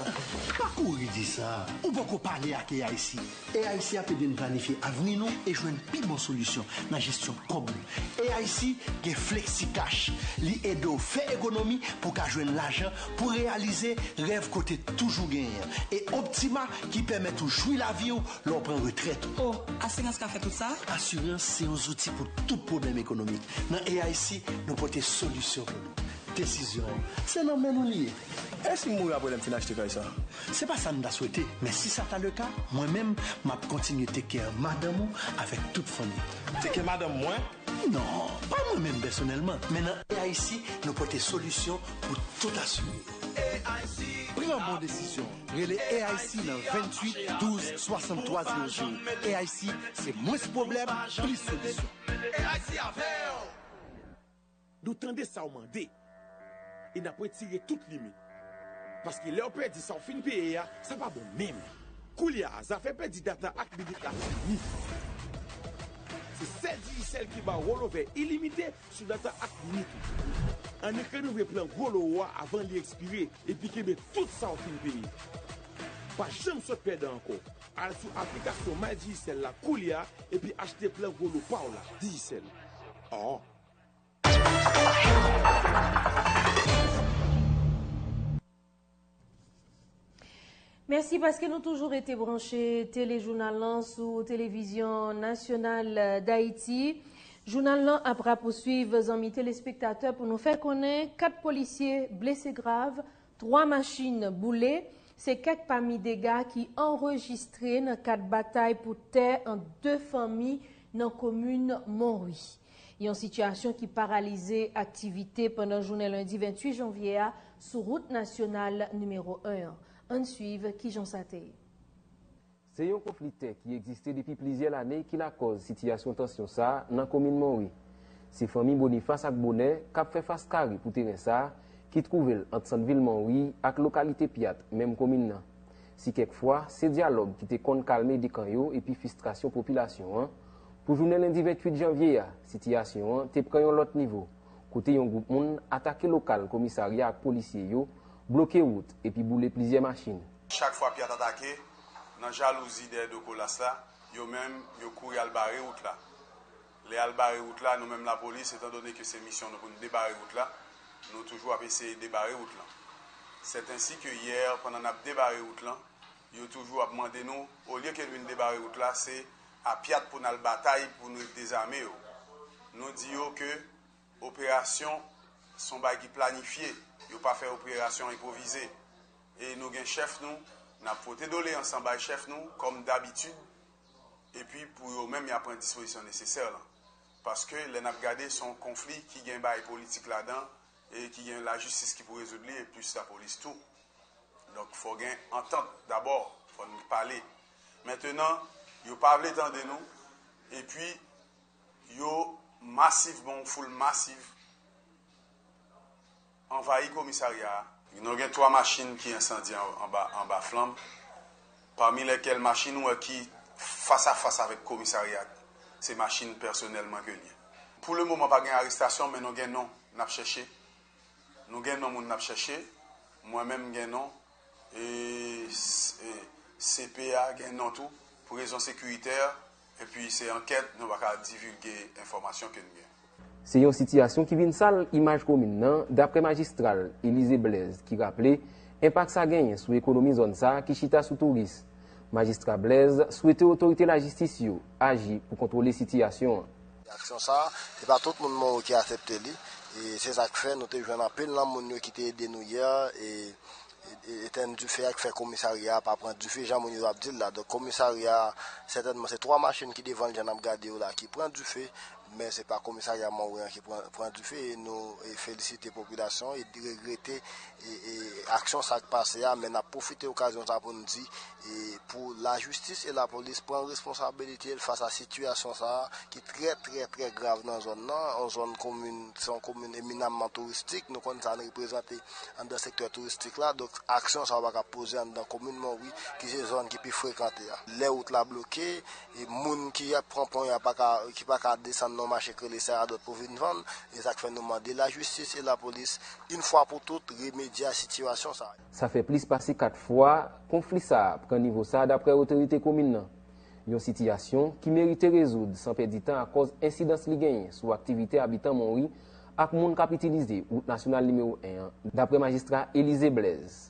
Pa kouri di sa. Ou poko pale ak A I C. A I C ap ede n planifye avni nou e jwenn pi bon solisyon nan jesyon kòb nou. A I C gen FlexiCash. Li ede w fè ekonomi pou w ka jwenn lajan pou reyalize rèv kote toujou genyen an. E Optima ki pèmèt ou jwi lavi w lè w pran retrèt ou. Oh, asirans ka fè tout sa? Asirans se yon zouti pou tout pwoblèm ekonomik. Nan A I C, nou pote solisyon pou nou. Desizyon an, se nan men nou li ye. E si m mouri apre lè m fin achte kay sa? Se pa sa n ta swete, men si sa ta le ka, mwen menm, m ap kontinye take care madanm ou avèk tout fanmi. Take care madanm mwen? Non, pa mwen menm pèsonèlman, men nan A I C, nou pote solisyon pou tout asire. Pran bon desizyon. Rele A I C nan venntuit douz swasanntwa zewo zewo. A I C, se mwens pwoblèm, plis solisyon. A I C avè w! Nou tande sa w mande e n ap retire tout limit. Paske lè w pèdi sa w fin peye a, sa pa bon menm. Koulye a, zafè pèdi data ak minit la fini. Se sèl Digicel ki ba w rollover ilimite sou data ak minit ou. Annik renouvle plan Golo ou a avan li ekspire epi kenbe tout sa w fin peye. Pa janm sot pèdan ankò. Al sou aplikasyon My Digicel la koulye a epi achte plan Golo pa w la. Digicel. Oh! Mèsi paske nou toujou rete branche telejounal lan sou Televizyon Nasyonal Dayiti. Jounal lan ap rapouswiv zanmi telespektatè pou nou fè konnen kat polisye blese grav, twa machin boule, se kèk pami dega ki anrejistre nan kad batay pou tè ant de fanmi nan komin Monwi. Yon sitiyasyon ki paralize aktivite pandan jounen lendi venntuit janvye a sou wout nasyonal nimewo en an. Ann swiv kijan sa te ye. Se yon konfli tè ki egziste depi plizyè lane ki lakòz sitiyasyon tansyon sa a nan komin Monwi. Se fanmi Bonifas ak Bonè k ap fè fas kare pou teren sa a ki twouve l ant sant vil Monwi ak lokalite Pyat, menm komin nan. Si kèk fwa, se dyalòg ki te konn kalme de kan yo epi fistrasyon popilasyon an, pou jounen lendi venntuit janvye a, sitiyasyon an te pran yon lòt nivo, kote yon gwoup moun atake lokal komisarya ak polisye yo, bloke wout epi boule plizyè machin. Chak fwa Pyat atake, nan jalouzi dèyè do Kolas la, yo menm, yo kouri al bare wout la. Lè al bare wout la, nou menm lapolis, etandone ke se misyon nou pou n debare wout la, nou toujou ap eseye debare wout lan. Sèt ensi ke yè, pandan n ap debare wout lan, Yo toujou ap mande nou, olye ke nou vin debare wout la, se apyat pou n al batay pou n dezame yo. Nou di yo ke operasyon se yon bagay ki planifye, yo pa fè operasyon enpwovize. E nou gen chèf nou, n ap pote doleyans lan bay chèf nou, kòm dabitid, epi pou yo menm, y a pran dispozisyon nesesè lan. Paske lè n ap gade, se yon konfli ki gen bagay politik ladan, e ki gen lajistis ki pou rezoud li, e plis lapolis tou. Donk, fò gen antant dabò, fò n pale. Mentenan, yo pa vle tande nou, epi yo masivman, yon foul masiv, anvayi komisarya a. Nou gen twa machin ki ensandye an- anba, anba flanm, pami lèkèl machin ou wè ki fas a fas avèk komisarya a, se machin pèsonèl mwen ke l ye. Pou le moman, pa gen arestasyon, men nou gen non n ap chèche. Nou gen non moun n ap chèche. Mwen menm, m gen non. E, e C P a gen non tou. Pou rezon sekiritè, epi se ankèt, nou pa ka divilge enfòmasyon ke n gen. Se yon sitiyasyon ki vin sal imaj komin nan, daprè majistra l, Elize Blaise, ki raple enpak sa genyen sou ekonomi zòn sa a ki chita sou touris. Majistra Blaise swete otorite lajistis yo aji pou kontwole sitiyasyon an. Aksyon sa a, se pa tout moun Monwi ki aksepte li. E se sa k fè nou te jwenn anpil nan moun yo ki te ede nou yè. E, e, e etèn dife a k fè komisarya a pa pran dife jan moun yo ap di l la. Donk komisarya a, sètènman, se twa machin ki devan l jan n ap gade yo la ki pran dife. Men se pa komisarya Monwi an ki pran, pran dife. E nou e felisite popilasyon e regrete e, e aksyon sa k pase a. Men n ap pwofite okazyon sa pou n di e pou lajistis e lapolis pran responsabilite l fas a sitiyasyon sa a ki trè, trè, trè grav nan zòn nan. Yon zòn komin, se yon komin eminamman touristik. Nou konn sa n reprezante anndan sektè touristik la. Donk, aksyon sa yo pa ka poze anndan komin Monwi, ki se zòn ki pi frekante a. Lè wout la bloke, e moun ki ap pran pon an pa ka, ki pa ka desann nan mache k rele Seradòt pou vin vann. E sa k fè nou mande lajistis e lapolis, yon fwa pou tout, remedye a sitiyasyon sa a. Sa fè plis pase kat fwa konfli sa a pran nivo sa a, daprè otorite komin nan. Yon sitiyasyon ki merite rezoud san pèdi tan akòz ensidans li genyen sou aktivite abitan Monwi ak moun k ap itilize wout nasyonal nimewo en an, daprè majistra Elize Blaise.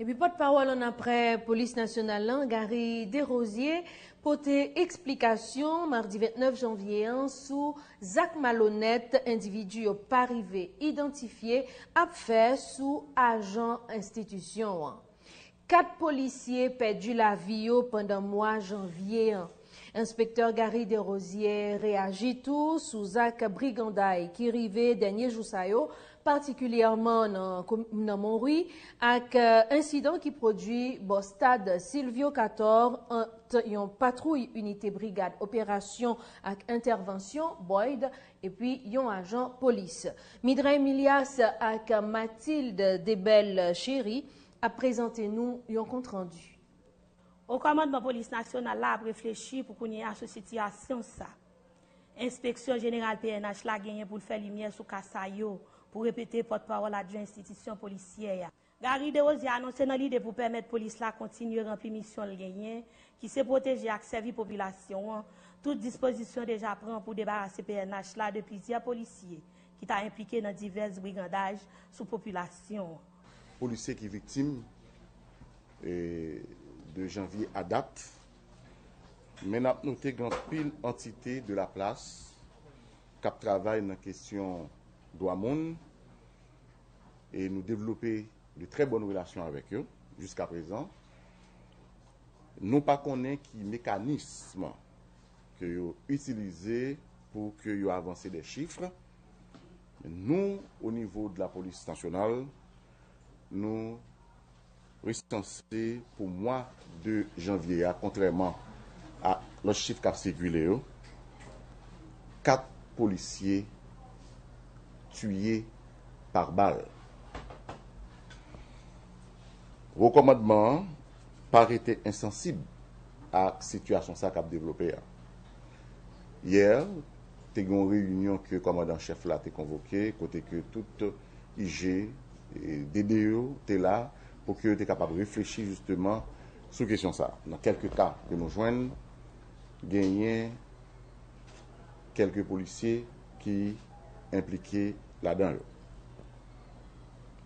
Epi pòtpawòl annapre polis nasyonal lan, Gary Desrosiers, pote eksplikasyon madi vennèf janvye an sou zak malonèt endividi yo pa rive idantifye ap fè sou ajan enstitisyon an. Kat polisye pèdi lavi yo pandan mwa janvye an. Enspektè Gary Desrosiers reyaji tou sou zak briganday ki rive dènye jou sa yo, patikilyèman nan, nan Monwi, ak ensidan ki pwodui bò stad Sylvio Cator ant yon patwouy inite brigad operasyon ak entèvansyon, Boyd, epi yon ajan polis. Midra Emilias ak Mathilde Debel Chéry ap prezante nou yon kontrandi. O Kòmandman Polis Nasyonal la ap reflechi pou kounye a sou sitiyasyon sa. Enspeksyon Jeneral P N H la genyen pou l fè limyè sou ka sa yo, pou repete pòtpawòl adjwen enstitisyon polisyè a. Gary Desrosiers anonse nan lide pou pèmèt polis la kontinye ranpli misyon l genyen, ki se pwoteje ak sèvi popilasyon an, tout dispozisyon deja pran pou debarase P N H la de plizyè polisye ki ta enplike nan divès brigandaj sou popilasyon an. Polisye ki viktim e, de janvye a dat, men n ap note gen anpil antite de la plas k ap travay nan kesyon dwa moun e nou devlope de trè bòn relasyon avèk yo jiskaprezan. Nou pa konnen ki mekanism ke yo itilize pou ke yo avanse de chif. Nou, o nivo de la polis nasyonal, nou resanse pou mwa de janvye a, kontrèman a lòt chif k ap sikile yo, kat polisye tiye pa bal. Wo kòmandman an pa rete ensansib ak sitiyasyon sa k ap devlope a. Yè, te gen yon reyinyon ke kòmandan chèf la te konvoke, kote ke tout I G, e, D D yo te la pou ke yo te kapab reflechi jisteman sou kesyon sa. Nan kèlke ka ke nou jwenn, genyen kèlke polisye ki enplike ladan yo.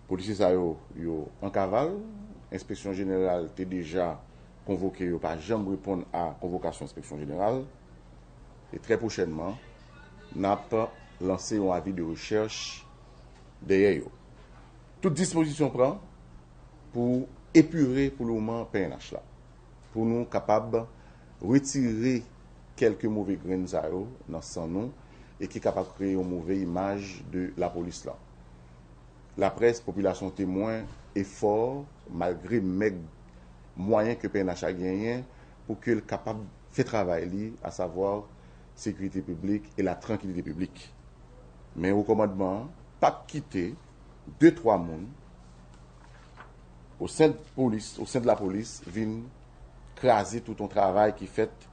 Polisye sa yo, yo an kaval, Enspeksyon Jeneral te deja konvoke yo, pa janm reponn a konvokasyon Enspeksyon Jeneral. E trè pwochènman, n ap lanse yon avi de rechèch dèyè yo. Tout dispozisyon pran pou epire pou le moman P N H la, pou nou kapab retire kèlke move grenn sa yo nan san nou e ki kapab kreye yon move imaj de lapolis la. Laprès, popilasyon temwen efò, malgre mèg mwayen ke P N H la genyen pou ke l kapab fè travay li, asavwa sekirite piblik e la trankilite piblik. Men wo kòmandman an p ap kite de twa moun o sen de polis, o sen de lapolis, vin kraze tout yon travay ki fèt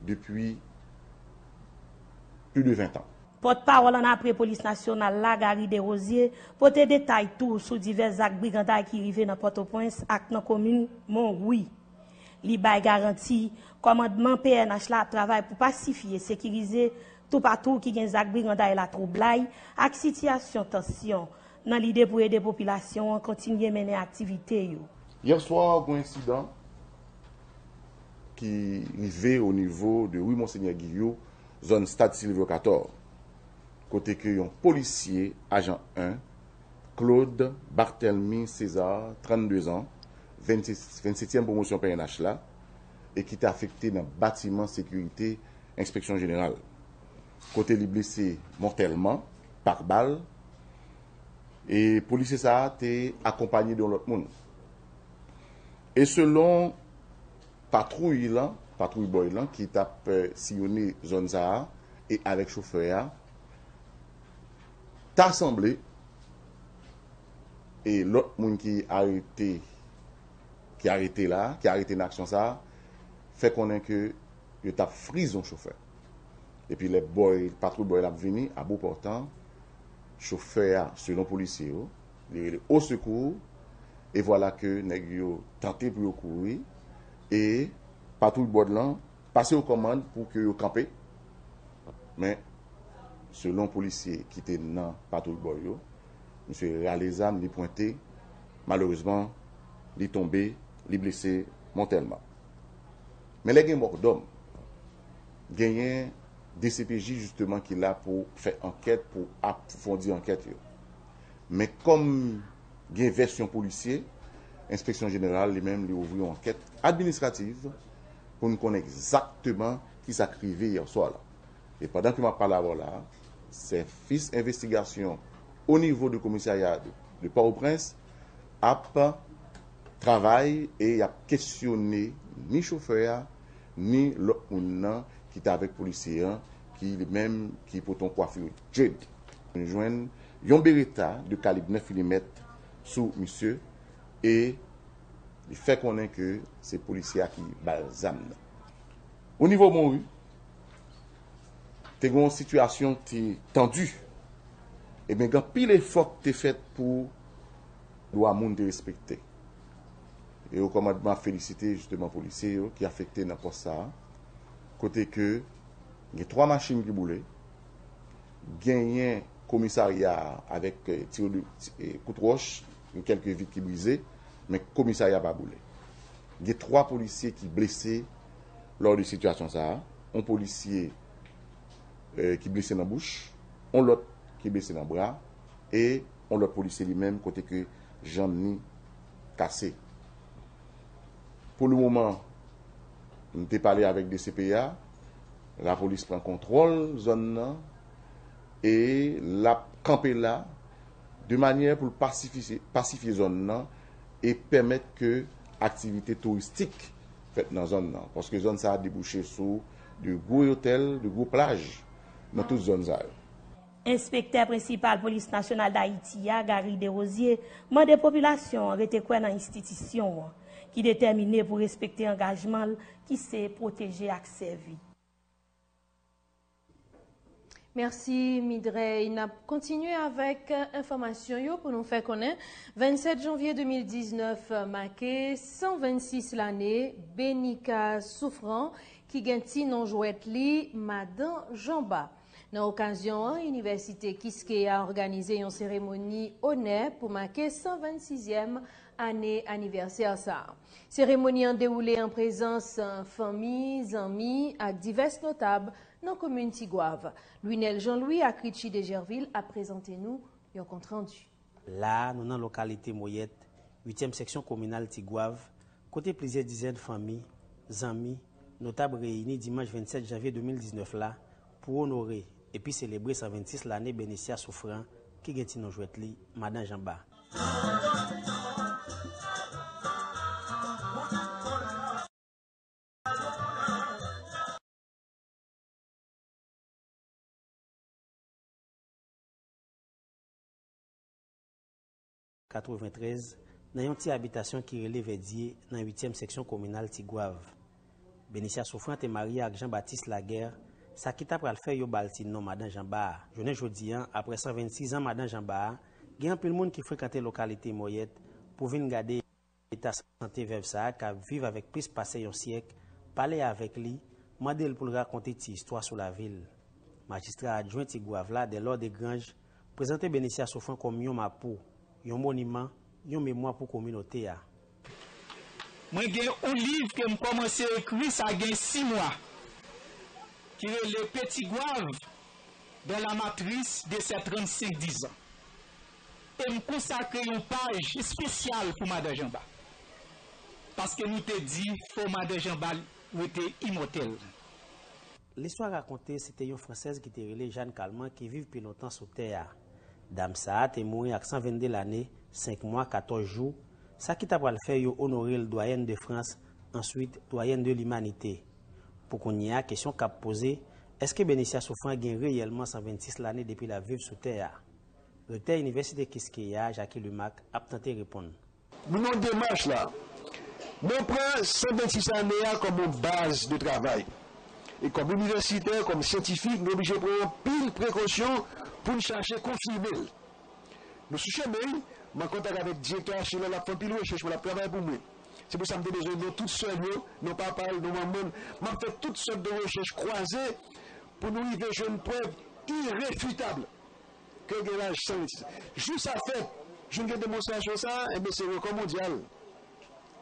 depi plis de ven tan. Pòtpawòl annapre Polis Nasyonal la, Gary Desrosiers, pote detay tou sou divès zak briganday ki rive nan Pòtoprens ak nan komin Monwi. Li bay garanti, kòmandman P N H la ap travay pou pasifye, sekirize toupatou ki gen zak briganday, latwoublay ak sitiyasyon tansyon, nan lide pou ede popilasyon an kontinye mennen aktivite yo. Yè swa, gen yon ensidan ki rive o nivo de ri Monsenyè Giyou, zòn Stad Silvyo Katò, kote ke yon polisye, ajan en, Claude Barthelmy César, trannde zan, vennsetyèm pwomosyon P N H la, e ki te afekte nan batiman sekirite Enspeksyon Jeneral, kote li blese mòtèlman pa bal, e polisye sa a te akonpaye de yon lòt moun. E selon patwouy lan, patwouy bòy lan ki t ap, eh, siyonnen zòn sa a e avèk chofè a, ta sanble, e lòt moun ki arete, ki arete la, ki arete nan aksyon sa a, fè konnen ke yo t ap frize yon chofè. Epi lè bòy, patwouy bòy la ap vini, a bon pòtan, chofè a, selon polisye yo, li rele osekou, e vwala ke nèg yo tante pou yo kouri, e patwouy bòd lan pase yo kòmand pou ke yo kanpe. Men, selon polisye ki te nan patwouy bòd yo, misye rale zam, li pwente, malerezman, li tonbe, li blese mòtèlman. Men lè gen mòdòm, genyen D C P J jisteman ki la pou fè ankèt, pou apwofondi ankèt yo. Men kòm gen vèsyon polisye, Enspeksyon Jeneral li menm li ouvri yon ankèt administrativ pou n konnen egzakteman kisa k rive yè swa la. E pandan ke m ap pale avè w la, sèvis envestigasyon o nivo de komisarya de, de Pòtoprens ap travay e y ap kesyone ni chofè a, ni lòt moun nan ki t avèk polisye an, ki li menm ki pote yon kwafi dread. Nou jwenn yon Beretta de kalib nèf milimèt sou misye e li fè konnen ke se polisye a ki ba l zam nan. O nivo Monwi, te gen yon sitiyasyon ki te tandi. Ebyen, gen anpil efò ki te fèt pou dwa moun te respekte. E o kòmandman ap felisite jisteman polisye yo ki afekte nan pòs sa a, kote ke gen twa machin ki boule, genyen komisarya a avèk, eh, tiro de, eh, kout wòch, gen kèlke vit ki brize, men komisarya pa boule. Gen twa polisye ki blese lò de sitiyasyon sa a. Yon polisye, eh, ki blese nan bouch, yon lòt ki blese nan bra, e yon lòt polisye li menm kote ke janm ni kase. Pou le moman, m te pale avèk D C P a, lapolis pran kontwòl zòn nan e l ap kanpe la de manyè pou l pasifye, pasifye zòn nan e pèmèt ke aktivite touristik fèt nan zòn nan. Paske zòn sa a debouche sou de gwo otèl, de gwo plaj nan tout zòn sa yo. Enspektè prensipal Polis Nasyonal Dayiti a, Gary Desrosiers, mande popilasyon an rete kwè nan enstitisyon an, ki detèmine pou respekte angajman l, ki se pwoteje ak sèvi. Mèsi, Midrey. N ap kontinye avèk enfòmasyon yo pou nou fè konnen, vennsèt janvye de mil diznèf make san vennsis lane Benika Souffrant, ki gen ti non jwèt li Madan Janba. Nan okazyon an, Inivèsite Kiskeya òganize yon seremoni onè pou make san vennsizyèm ane anivèsè sa a. Seremoni an dewoule an prezans, eh, fanmi, zanmi ak divès notab nan komin Tigwav. Louinel Jean Louis ak Richie Degerville ap prezante nou yon kontrandi. La a, nou nan lokalite Moyèt, uityèm seksyon kominal Tigwav, kote plizyè dizèn fanmi, zanmi, notab reyini dimanch vennsèt janvye de mil diznèf la pou onore epi selebre san vennsis lane Benecia Souffrant ki gen ti non jwèt li, Madan Janba. Katreventrèz, nan yon ti abitasyon ki rele Vèdye, nan uityèm seksyon kominal Tigwav. Benecia Souffrant te marye ak Jean Baptiste Laguerre, sa ki ta pral fè yo ba l ti non Madan Janba a. Jounen jodi a, apre san vennsis an Madan Janba a, gen anpil moun ki frekante lokalite Moyèt pou vin gade eta sante vèv sa a k ap viv avèk plis pase yon syèk, pale avèk li, mande l pou l rakonte ti istwa sou lavi l. Majistra adjwen Tigwav la, Delor Desgranges, prezante Benecia Souffrant kòm yon mapou, yon moniman, yon memwa pou kominote a. Mwen gen yon liv ke m kòmanse ekri, sa gen sis mwa, ki rele Petit Goave dans la matrice de ces trente-cinq dix ans. E m konsakre yon paj espesyal pou Madan Janba. Paske nou te di, fò Madan Janba rete imòtèl. Listwa rakonte, se te yon Fransèz ki te rele Jeanne Calment ki viv pi lontan sou tè a. Dam sa a te mouri ak san vennde lane, senk mwa, katòz jou, sa ki ta pral fè yo onore l Dwayèn de Frans, answit Dwayèn de Limanite. Pou kounye a, kesyon k ap poze, èske Benecia Souffrant gen reyèlman san vennsis lane depi l ap viv sou tè a? Rektè Inivèsite Kiskeya, Jacky Lumac, ap tante reponn. Nou nan yon demach la. Mwen pran san vennsis ane a kòm yon baz de travay. E kòm inivèsitè, kòm syantifik, nou oblije pran anpil prekosyon pou n chache konfime l. Nou sou chemen, m an kontak avèk direktè Achille, l ap fè anpil rechèch, l ap travay pou mwen. Se pou sa m te bezwen non tout sè l yo, non papa l, non manman l. M ap fè tout sòt de rechèch kwaze pou nou rive jwenn prèv irefitab ke l gen laj san vennsis an. Jou sa fèt, jou n gen demonstrasyon sa a, enben, se rekò mondyal.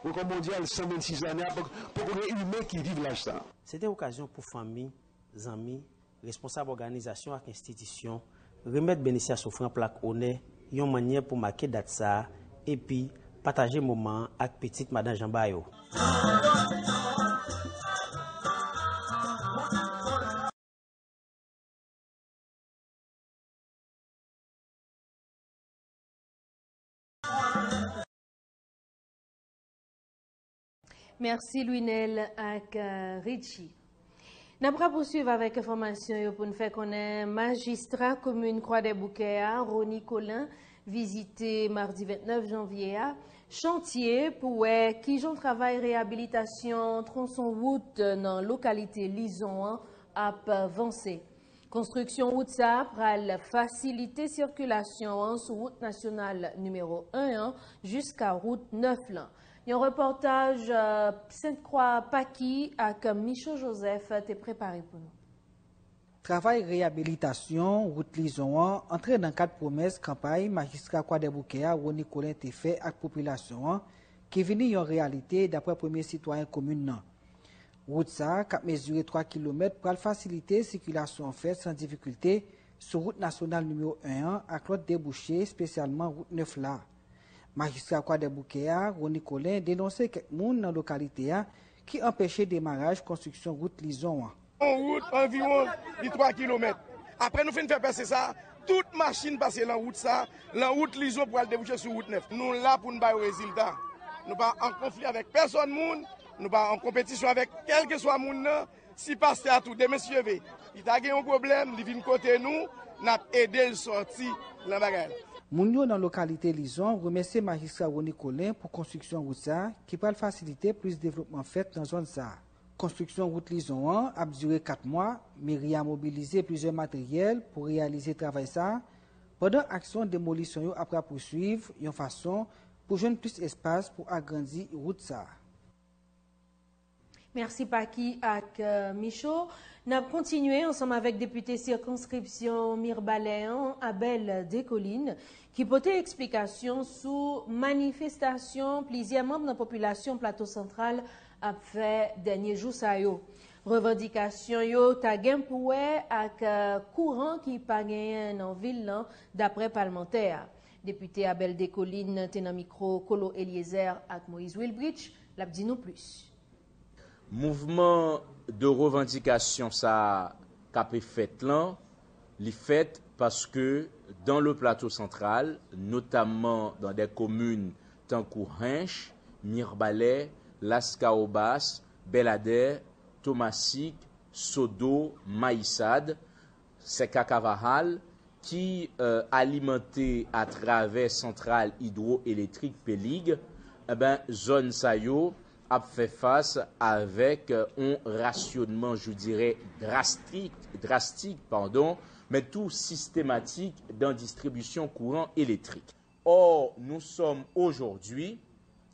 Rekò mondyal, san vennsis lane a, poko, poko gen imen ki viv laj sa a. Se te okazyon pou fanmi, zanmi, responsab òganizasyon ak enstitisyon remèt Benecia Souffrant plak onè, yon mannyè pou make dat sa a, epi pataje moman an ak pitit Madan Janba yo. Mèsi Louinel ak, euh, Richie. N ap rapousuiv avèk enfòmasyon yo pou n fè konnen majistra komin Kwadèboukè a, Rony Colin, vizite madi vennèf janvye a chantye pou wè kijan travay reyabilitasyon twonson wout nan lokalite Lizon an ap vanse. Konstriksyon wout sa a pral fasilite sikilasyon an sou wout nasyonal nimewo en an jiska wout nèf lan. Yon repòtaj, euh, Sent Kwa Paki ak Micho Joseph te prepare pou nou. Travay reyabilitasyon wout Lizon an antre nan kad pwomès kanpay majistra Kwadèboukè a, Rony Colin, te fè ak popilasyon an, ki vini yon reyalite, daprè premye sitwayen komin nan. Wout sa a, k ap mezire twa kilomèt, pral fasilite sikilasyon an fèt san difikilte sou wout nasyonal nimewo en an ak lòt debouche, espesyalman wout nèf la. Majistra Kwadèboukè a, Rony Colin, denonse kèk moun nan lokalite a ki anpeche demaraj konstriksyon wout Lizon an. Yon wout anviwon de twa kilomèt. Apre nou fin fè pèse sa, tout machin pase lan wout sa, lan wout Lizon pou al debouche sou wout nèf. Nou la pou n ba yo rezilta. Nou pa an konfli avèk pèsòn moun, nou pa an konpetisyon avèk kèlkeswa moun nan. Si pastè a tou demen si Dye vle, li ta gen yon pwoblèm, li vin kote nou, n ap ede l sòti lan bagay la. Moun yo nan lokalite Lizon remèsye majistra Rony Colin pou konstriksyon wout sa a, ki pral fasilite plis devlopman fèt nan zòn sa a. Konstriksyon wout Lizon an ap dire kat mwa. Meri a mobilize plizyè materyèl pou reyalize travay sa a, pandan aksyon demolisyon yo ap rapousuiv yon fason pou jwenn plis espas pou agrandi wout sa a. Mèsi Paki ak euh, Micho. N ap kontinye ansanm avèk depite sikonskripsyon Mirbalè an, Abel Descollines, ki pote eksplikasyon sou manifestasyon plizyè manm nan popilasyon Plato Santral ap fè dènye jou sa yo. Revandikasyon yo ta gen pou wè ak euh, kouran ki pa genyen nan vil lan, daprè palmantè a. Depite Abel Descollines te nan mikwo Colo Eliezer ak Moïse Wilbrich, l ap di nou plis. Mouvman de revandikasyon sa a k ape fèt lan, li fèt paske dans le Plateau Central, notamment dans des communes tankou Hinche, Mirebalais, Las Caobas, Belladère, Tomasik, Sodo, Mayisad, Sèka Kavahal, ki euh, alimante atravè santral idwoelektrik Pelig, enben, zòn sa yo ap fè fas avèk yon rasyonman, je dirais, drastik, drastik, pardon, men tou sistematik dan distribisyon kouran elektrik. Or, nous sommes aujourd'hui,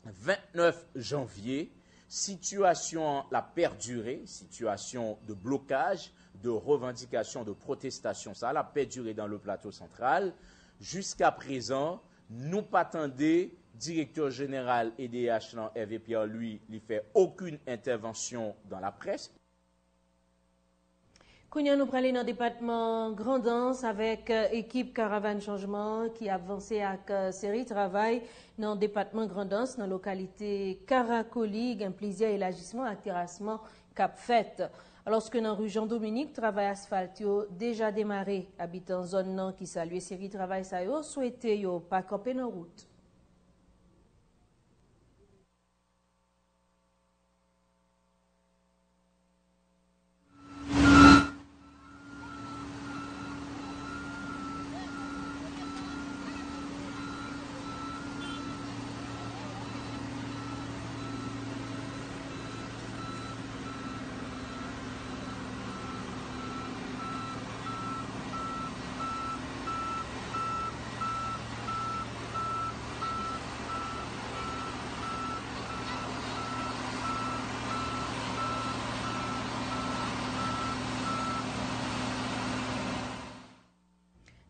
vennèf janvye, sitiyasyon an la pèdire, sitiyasyon de blokaj, de revandikasyon, de pwotestasyon sa la pèdire dans le Plateau Central. Jiska prezan, nou pa tande direktè jeneral E D H lan, Hervé Pierre Louis, li fè okenn entèvansyon dans la presse. Kounye a nou prale nan depatman Grandans avèk ekip Karavàn Chanjman ki ap vanse ak seri travay nan depatman Grandans, nan lokalite Karakoli, gen plizyè elajisman ak terasman k ap fèt. Alòske nan ri Jan Dominik, travay asfalt yo deja demare. Abitan zòn nan ki salye seri travay sa yo swete yo pa kanpe nan wout.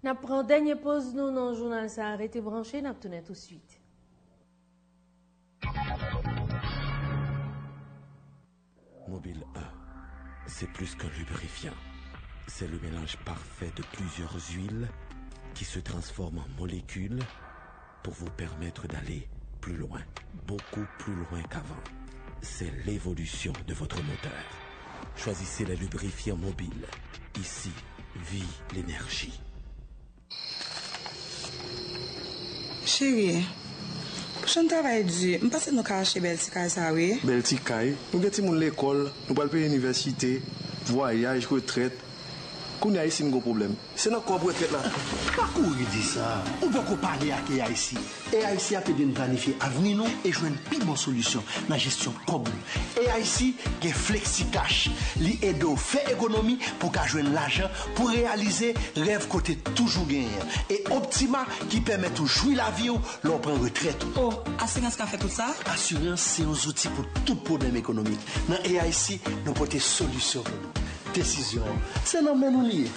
N ap pran dènye poz nou nan jounal sa a. Rete branche, n ap tounen tousuit. Mobile un, c'est plus qu'un lubrifiant. C'est le mélange parfait de plusieurs huiles qui se transforment en molécules pour vous permettre d'aller plus loin, beaucoup plus loin qu'avant. C'est l'évolution de votre moteur. Choisissez les lubrifiants mobiles. Ici vit l'énergie. Cheri, pwochèn travay di, m panse nou ka achte bèl ti kay sa wi. Bèl ti kay? Nou gen timoun lekòl, nou pral peye inivèsite, vwayaj, retrèt. Kounye a isi n gon pwoblèm. Se nan kòb retrèt la. Pa kouri di sa. Ou poko pale ak A I C. A I C ap ede n planifye avni nou e jwenn pi bon solisyon nan jesyon kòb nou. A I C gen FlexiCash. Li ede w fè ekonomi pou w ka jwenn lajan pou w reyalize rèv ke w te toujou genyen an. E Optima ki pèmèt ou jwi lavi w lè w pran retrèt ou. O, asirans ka fè tout sa? Asirans se yon zouti pou tout pwoblèm ekonomik. Nan A I C, nou pote solisyon pou nou. Desizyon an, se nan men nou li ye.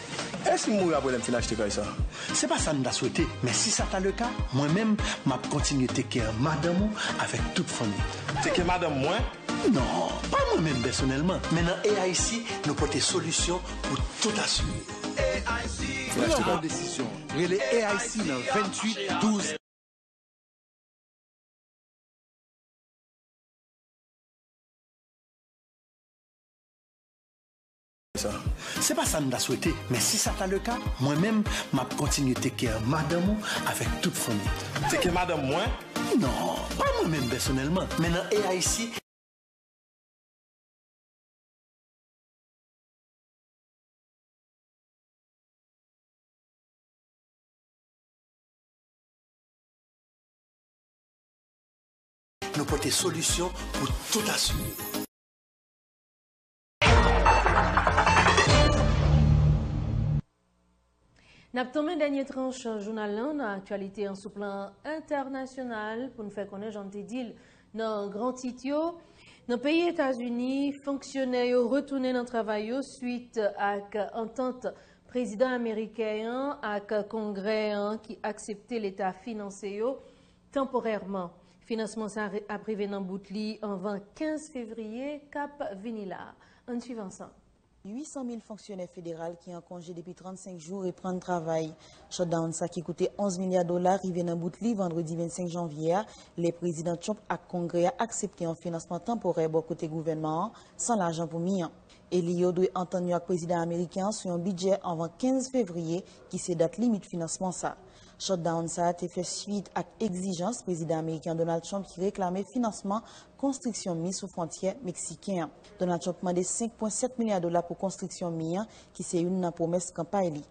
E si m mouri apre lè m fin achte kay sa? Se pa sa n ta swete, men si sa ta le ka, mwen menm, m ap kontinye take care madanm ou avèk tout fanmi. Take care madanm mwen? Non, pa mwen menm pèsonèlman, men nan A I C, nou pote solisyon pou tout asire. A I C, pran bon desizyon. Rele A I C nan venntuit douz. Se pa sa n ta swete, men si sa ta le ka, mwen menm, m ap kontinye take care madanm ou avèk tout fanmi. Take care madanm mwen? Non, pa mwen menm pèsonèlman, men nan A I C, nou pote solisyon pou tout asire. N ap tanmen dènye tranch jounal lan nan aktyalite an sou plan entènasyonal pou n fè konnen, jan n te di l nan gran tit yo, Nan peyi Etazini, fonksyonè yo retounen nan travay yo swit ak antant prezidan ameriken an ak Kongrè an ki aksepte leta finanse yo tanporèman. Finansman sa ap rive nan bout li anvan kenz fevriye k ap vini la a. Ann swiv ansanm. Uit san mil fonksyonè federal ki an konje depi trannsenk jou reprann travay. Shutdown sa ki koute onz milya dola rive nan bout li vandredi vennsenk janvye a, lè Prezidan Trump ak Kongrè a aksepte yon finansman tanporè bò kote gouvènman an san lajan pou mi an. Eli yo dwe antann yo ak prezidan ameriken an sou yon bidjè anvan kenz fevriye, ki se dat limit finansman sa. Shutdown sa a te fè swit ak egzijans prezidan ameriken Donald Trump ki reklame finansman konstriksyon mi sou fwontyè meksiken an. Donald Trump mande senk pwen sèt milya dola pou konstriksyon mi an, ki se youn nan pwomès kanpay li.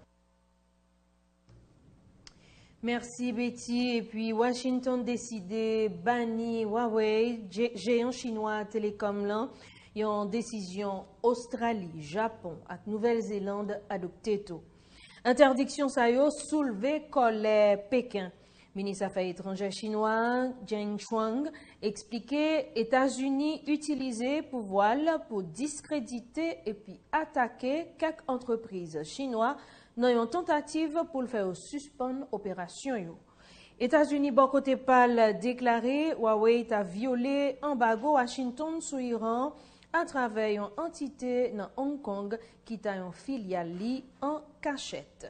Mèsi Betty. Epi Washington deside bani Huawei, je- jeyan chinwa telekom lan, yon desizyon Ostrali, Japon ak Nouvèl Zeland adopte tou. Entèdiksyon sa yo soulve kòlè Peken. Minis afè etranjè chinwa Geng Shuang eksplike Etazini itilize pouvwa l pou diskredite epi atake kèk antrepriz chinwa nan yon tantativ pou l fè yo sispann operasyon yo. Etazini bò kote pa l deklare Huawei ta vyole anbago Washington sou Iran atravè yon antite nan Hong Kong ki ta yon filyal li an kachèt.